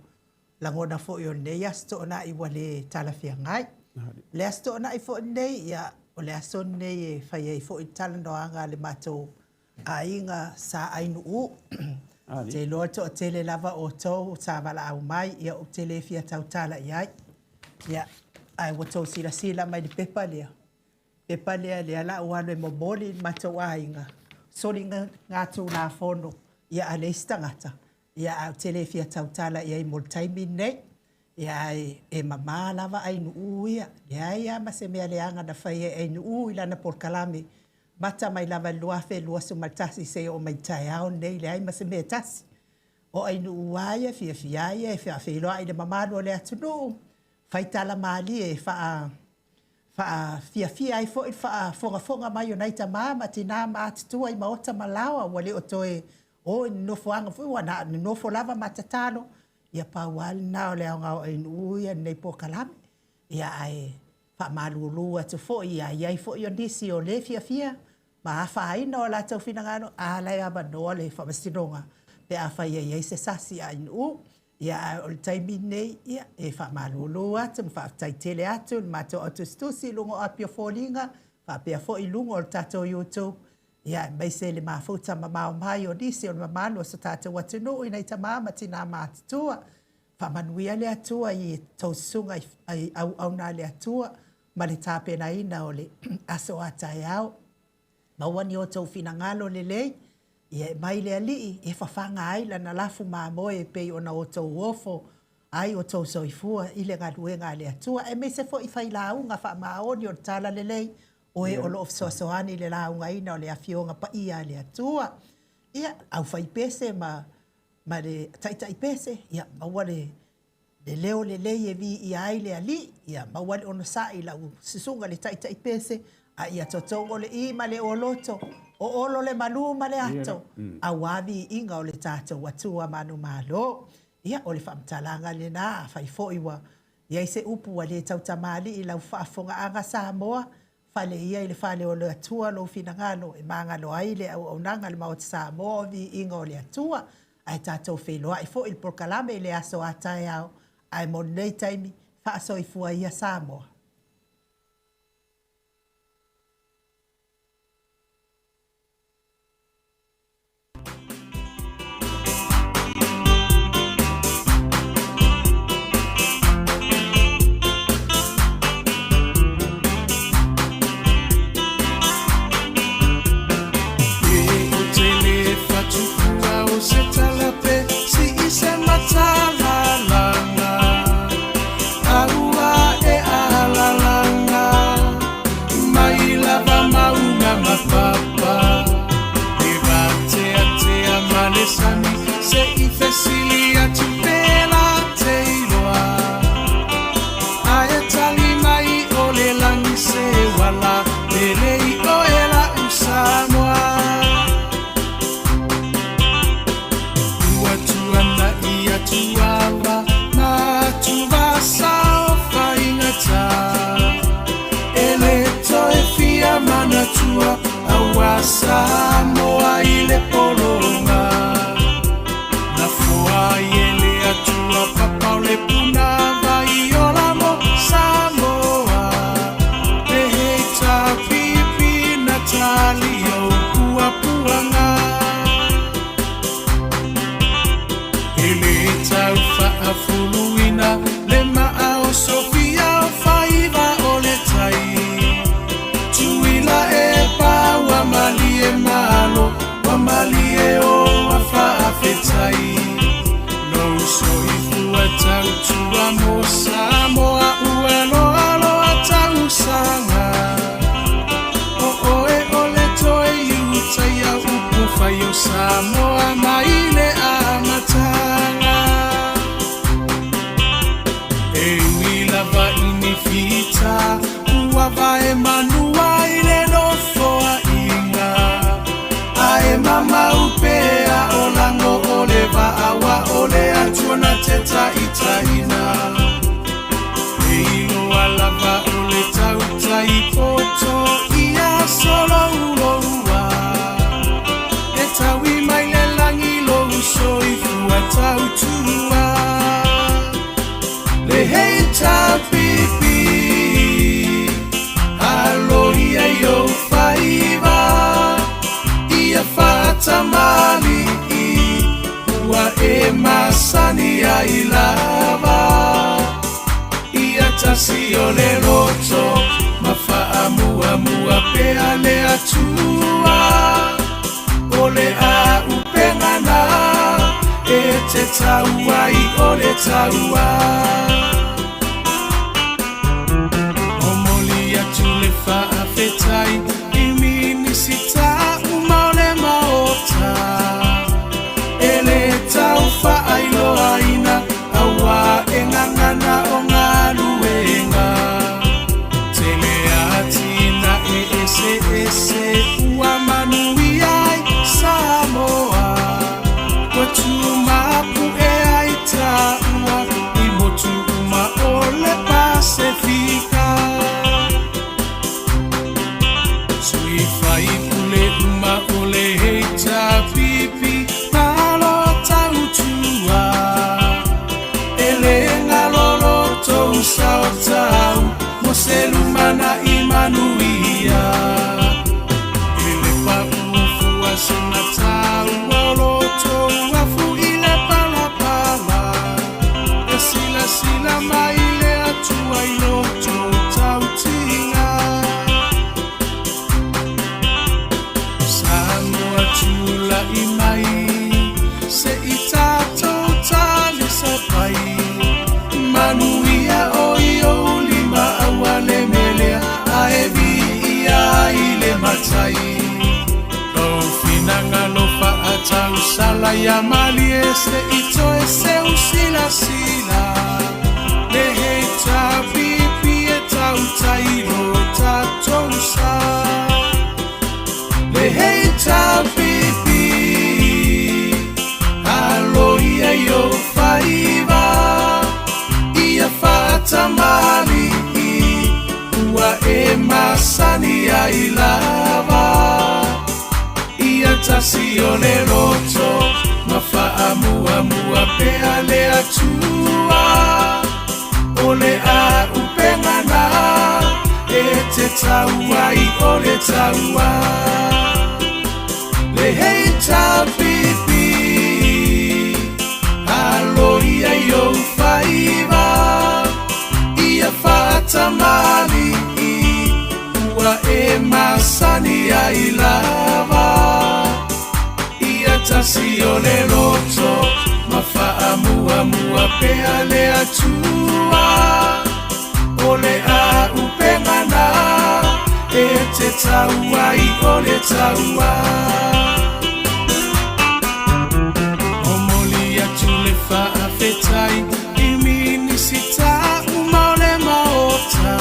lagona foi o lenei Aso Toonai ua le talafeagai. O le Aso Toonai foi lenei, ia, o le aso lenei e fai ai foi le talanoaga a le matou aiga Sa Ainuu. Ou te iloa e toatele lava outou sa valaau mai, ia ou te le fia tautala i ai. Ia, ae ua outou silasila mai i le pepa lea, pepa lea lea la ua alu e momoli i le matou aiga, soligatulafono ia a le isi tagata, ia ae ou te le fia tautala i ai mo le taimi lenei. Ia ae e mama lava Ainuu ia, leai lava ma se mea leaga na faia e Ainuu i lana polokalame mata mai lava i le 2021 seia oo mai i le taeao lenei, leai ma se mea e tasi. O Ainuu lava ia e fiafia ai e faafeiloai i le mamalu o le atunuu, fai tala malie e faa faafiafia ai foi le faafogafoga mai o nai tama ma tina matutua i maota ma laoa ua le o toe o i ni nofoaga foi ua na o le nonofo lava ma tatalo. Ia pau lava lena o le aoga o Ainuu ia i lenei polokalame. Ia ae faamalulu atu foi, a i ai foi o nisi o le fiafia ma afaina o latou finagalo, a la e avanoa le faamasinoga pe afai e i ai se sasi a Ainuu. Ia ae o le taimi lenei, ia e faamalulu atu ma faafetai tele atu i le matou au tusitusi i luga o api o foliga, faapea foi i luga o le tatou YouTube, ia aemaise le mafuta mamao mai o nisi o le mamalu o so tatou atunuu i nai tama ma tina matutua. Faamanuia le Atua i a outou susuga i auauna a le Atua ma le tapenaina o le aso a taeao. Maua ni outou finagalo lelei, ia e mai le Alii e fafaga ai lana lafu mamoe e pei ona outou ofo ai outou soifua i le galuega a le Atua, aemaise foi failauga faamaoni o le Talalelei, o e o lo o fesoasoani i le laugaina o le Afioga Paia a le Atua. Ia, aufaipese ma ma le taitaipese, ia maua le le leo lelei e viia ai le Alii, ia maua le onosai i lau susuga i le taitaipese, a ia totogo le i ma le oloto, o olo le malu ma le ato, aua viiga o le tatou Atua manumalo. Ia, o le faamatalaga lena, afai foi ua i ai se upu ua le tautamalii i lau faafofogaaga Samoa, Fale ia i le fale o le Atua lou finagalo e magalo ai le auaunaga a le Maota Samoa o Viiga o le Atua. Ae tatou feiloai foi i le polokalame i le aso a taeao, ae mo lenei taimi, faasoifua ia Samoa. Samoa i le pologa Na foa ai e le Atua papa o le puna vai ola mo Samoa Le HRPP na tali ou puapuaga E le tau faafuluina le maa o Sofia o faiva o le tai Tuila e pa ua malie malo ua malie o a faafetai Lou soifua tautua mo Samoa ua loaloa tausaga O oe o le toe iutaia upu fai o Samoa mai le amataga E ui lava i ni fita ua vae manua i le nofoaiga Ae mamau pea o lago o le vaa ua o le Atua na te taitaiina E iloa lava o le tautai poto ia solouloua E taui mai le lagi lou soifua tautua Le HRPP Aloia i ou faiva Ia faatamali'i Ua e masani ai lava Ia tasi o le loto Ma faamuamua pea le Atua O le auupega na E te tau ai o le taua Momoli atu le faafetai i Minisita uma o le Maota E le tau faailoaina auā e gagana o galuega Tele atinae eseese ua manuia ai Samoa Ua tumapu'e ai taua i motu uma o le Pasefika Sui faipule uma o le HRPP malo tautua E le galo lo tou sao tau mo se lumanai manuia E le paʻu fua sina taua o lo tou afu i le palapala E silasila mai le Atua i lo tou tautiga Samoa tula'i mai se i tatou talisapai Manuia o i ou lima aua le melea ae viia ai le Matai Lou finagalo faatausala ia malie se i toe seu silasila Le HRPP e tautai lo tatou sa Le HRPP Aloia i ou faiva Ia faatamali'i Ua e masani ai lava Ia tasi o le loto Ma faamuamua pea le Atua O le auupega na E te tau ai o le taua Le HRPP Aloia i ou faiva Ia faatamali'i Ua e masani ai lava Ia tasi o le loto Ma faamuamua pea le Atua O le auupega na E te tau ai o le taua Momoli atu le faafetai i Minisita uma o le Maota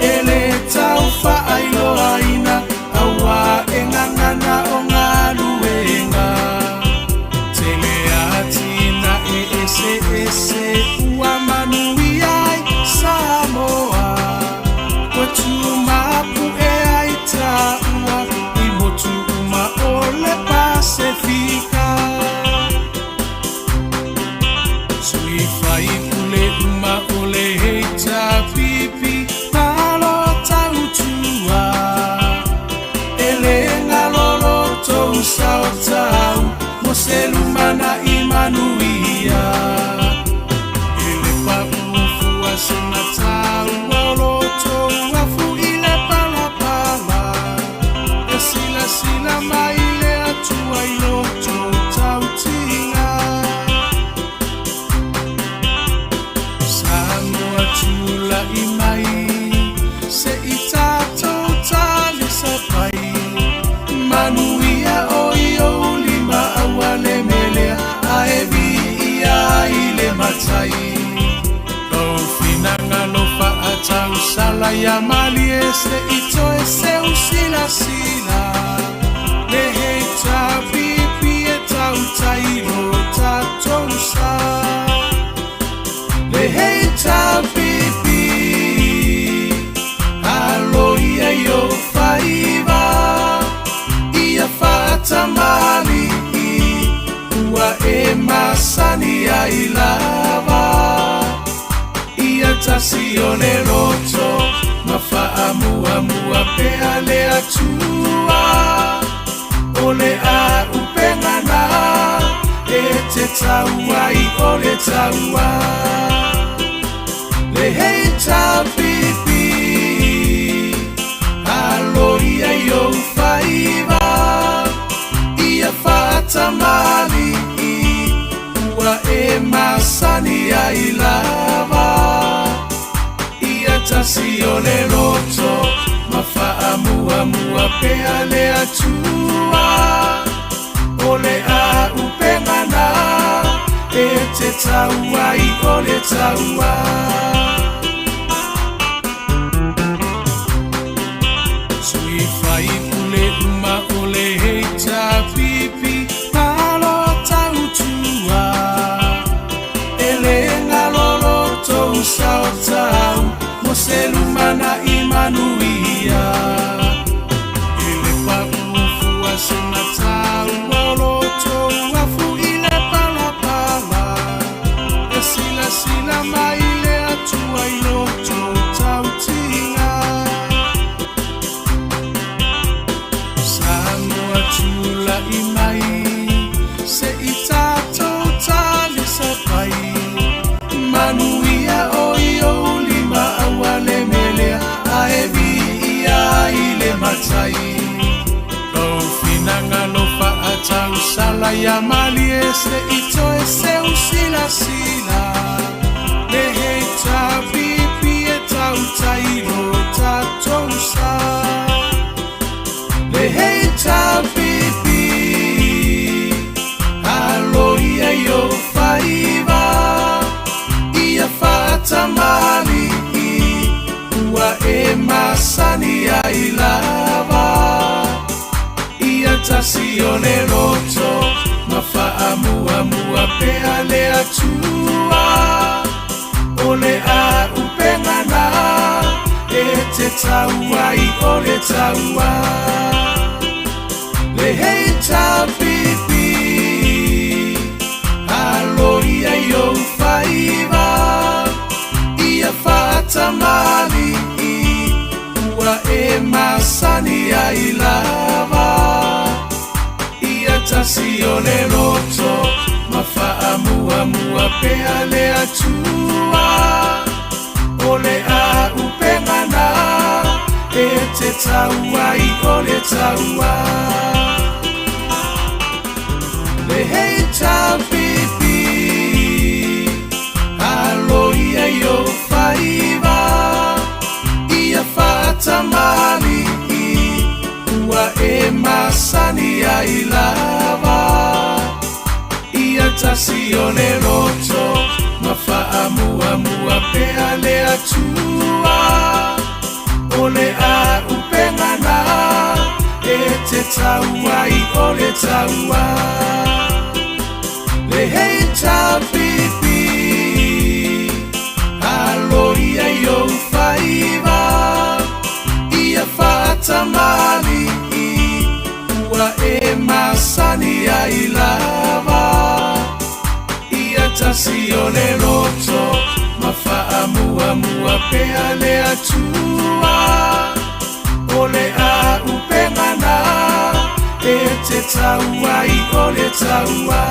E le tau faailoaina auā e gagana o galuega Tele atinae eseese ua manuia ai Samoa Ua tumapu'e ai taua manuia. I le paufua sina taua o loto afu i le palapala. E silasila mai le Atua i loto tautiga. Samoa tula'i mai se i tatou talisapai. Manuia o i ou lima aua le melea ae viia ai le Matai. Lou finagalo faatausala ia malie se i toe seusilasila. Le HRPP e tautai lo tatou sa. Le HRPP, alo ia i ou faiva, ia faatamali'i ua e masani ai lava. Ia tasi o le loto ma faamuamua pea le Atua. O le auupega na e te tau ai o le taua. Le HRPP, alo ia i ou faiva, ia faatamali'i ua e masani ai lava. Ia tasi o le loto ma faamuamua pea le Atua. O le auupega na e te tau ai o le taua. Sui faipule uma o le HRPP, malo tautua. E le galo lo tou sao tau mo se lumana'i manuia. I le paufua sina taua o loto afu i le palapala. E silasila mai le Atua i loto tautiga. Samoa tula'i mai se i tatou talisapai. Manuia o i ou lima aua le melea ae viia ai le Matai. Lou finagalo faatausala ia malie se i toe seusilasila. Le HRPP e tautai lo tatou sa. Le HRPP, alo ia i ou faiva, ia faatamali'i ua e masani ai lava. Ia tasi o le loto ma faamuamua pea le Atua. O le auupega na e te tau ai o le taua. Le HRPP, alo ia i ou faiva, ia faatamali'i ua e masani ai lava. Ia tasi o le loto ma faamuamua pea le Atua. O le auupega na e te tau ai o le taua. Le HRPP, alo ia i ou faiva, ia faatamali'i ua e masani ai lava. Ia tasi o le loto ma faamuamua pea le Atua. O le auupega na e te tau ai o le taua. Le HRPP, alo ia i ou faiva, ia faatamali'i ua e masani ai lava. Ia tasi o le loto ma faamuamua pea le Atua. O le auupega na e te tau ai o le taua.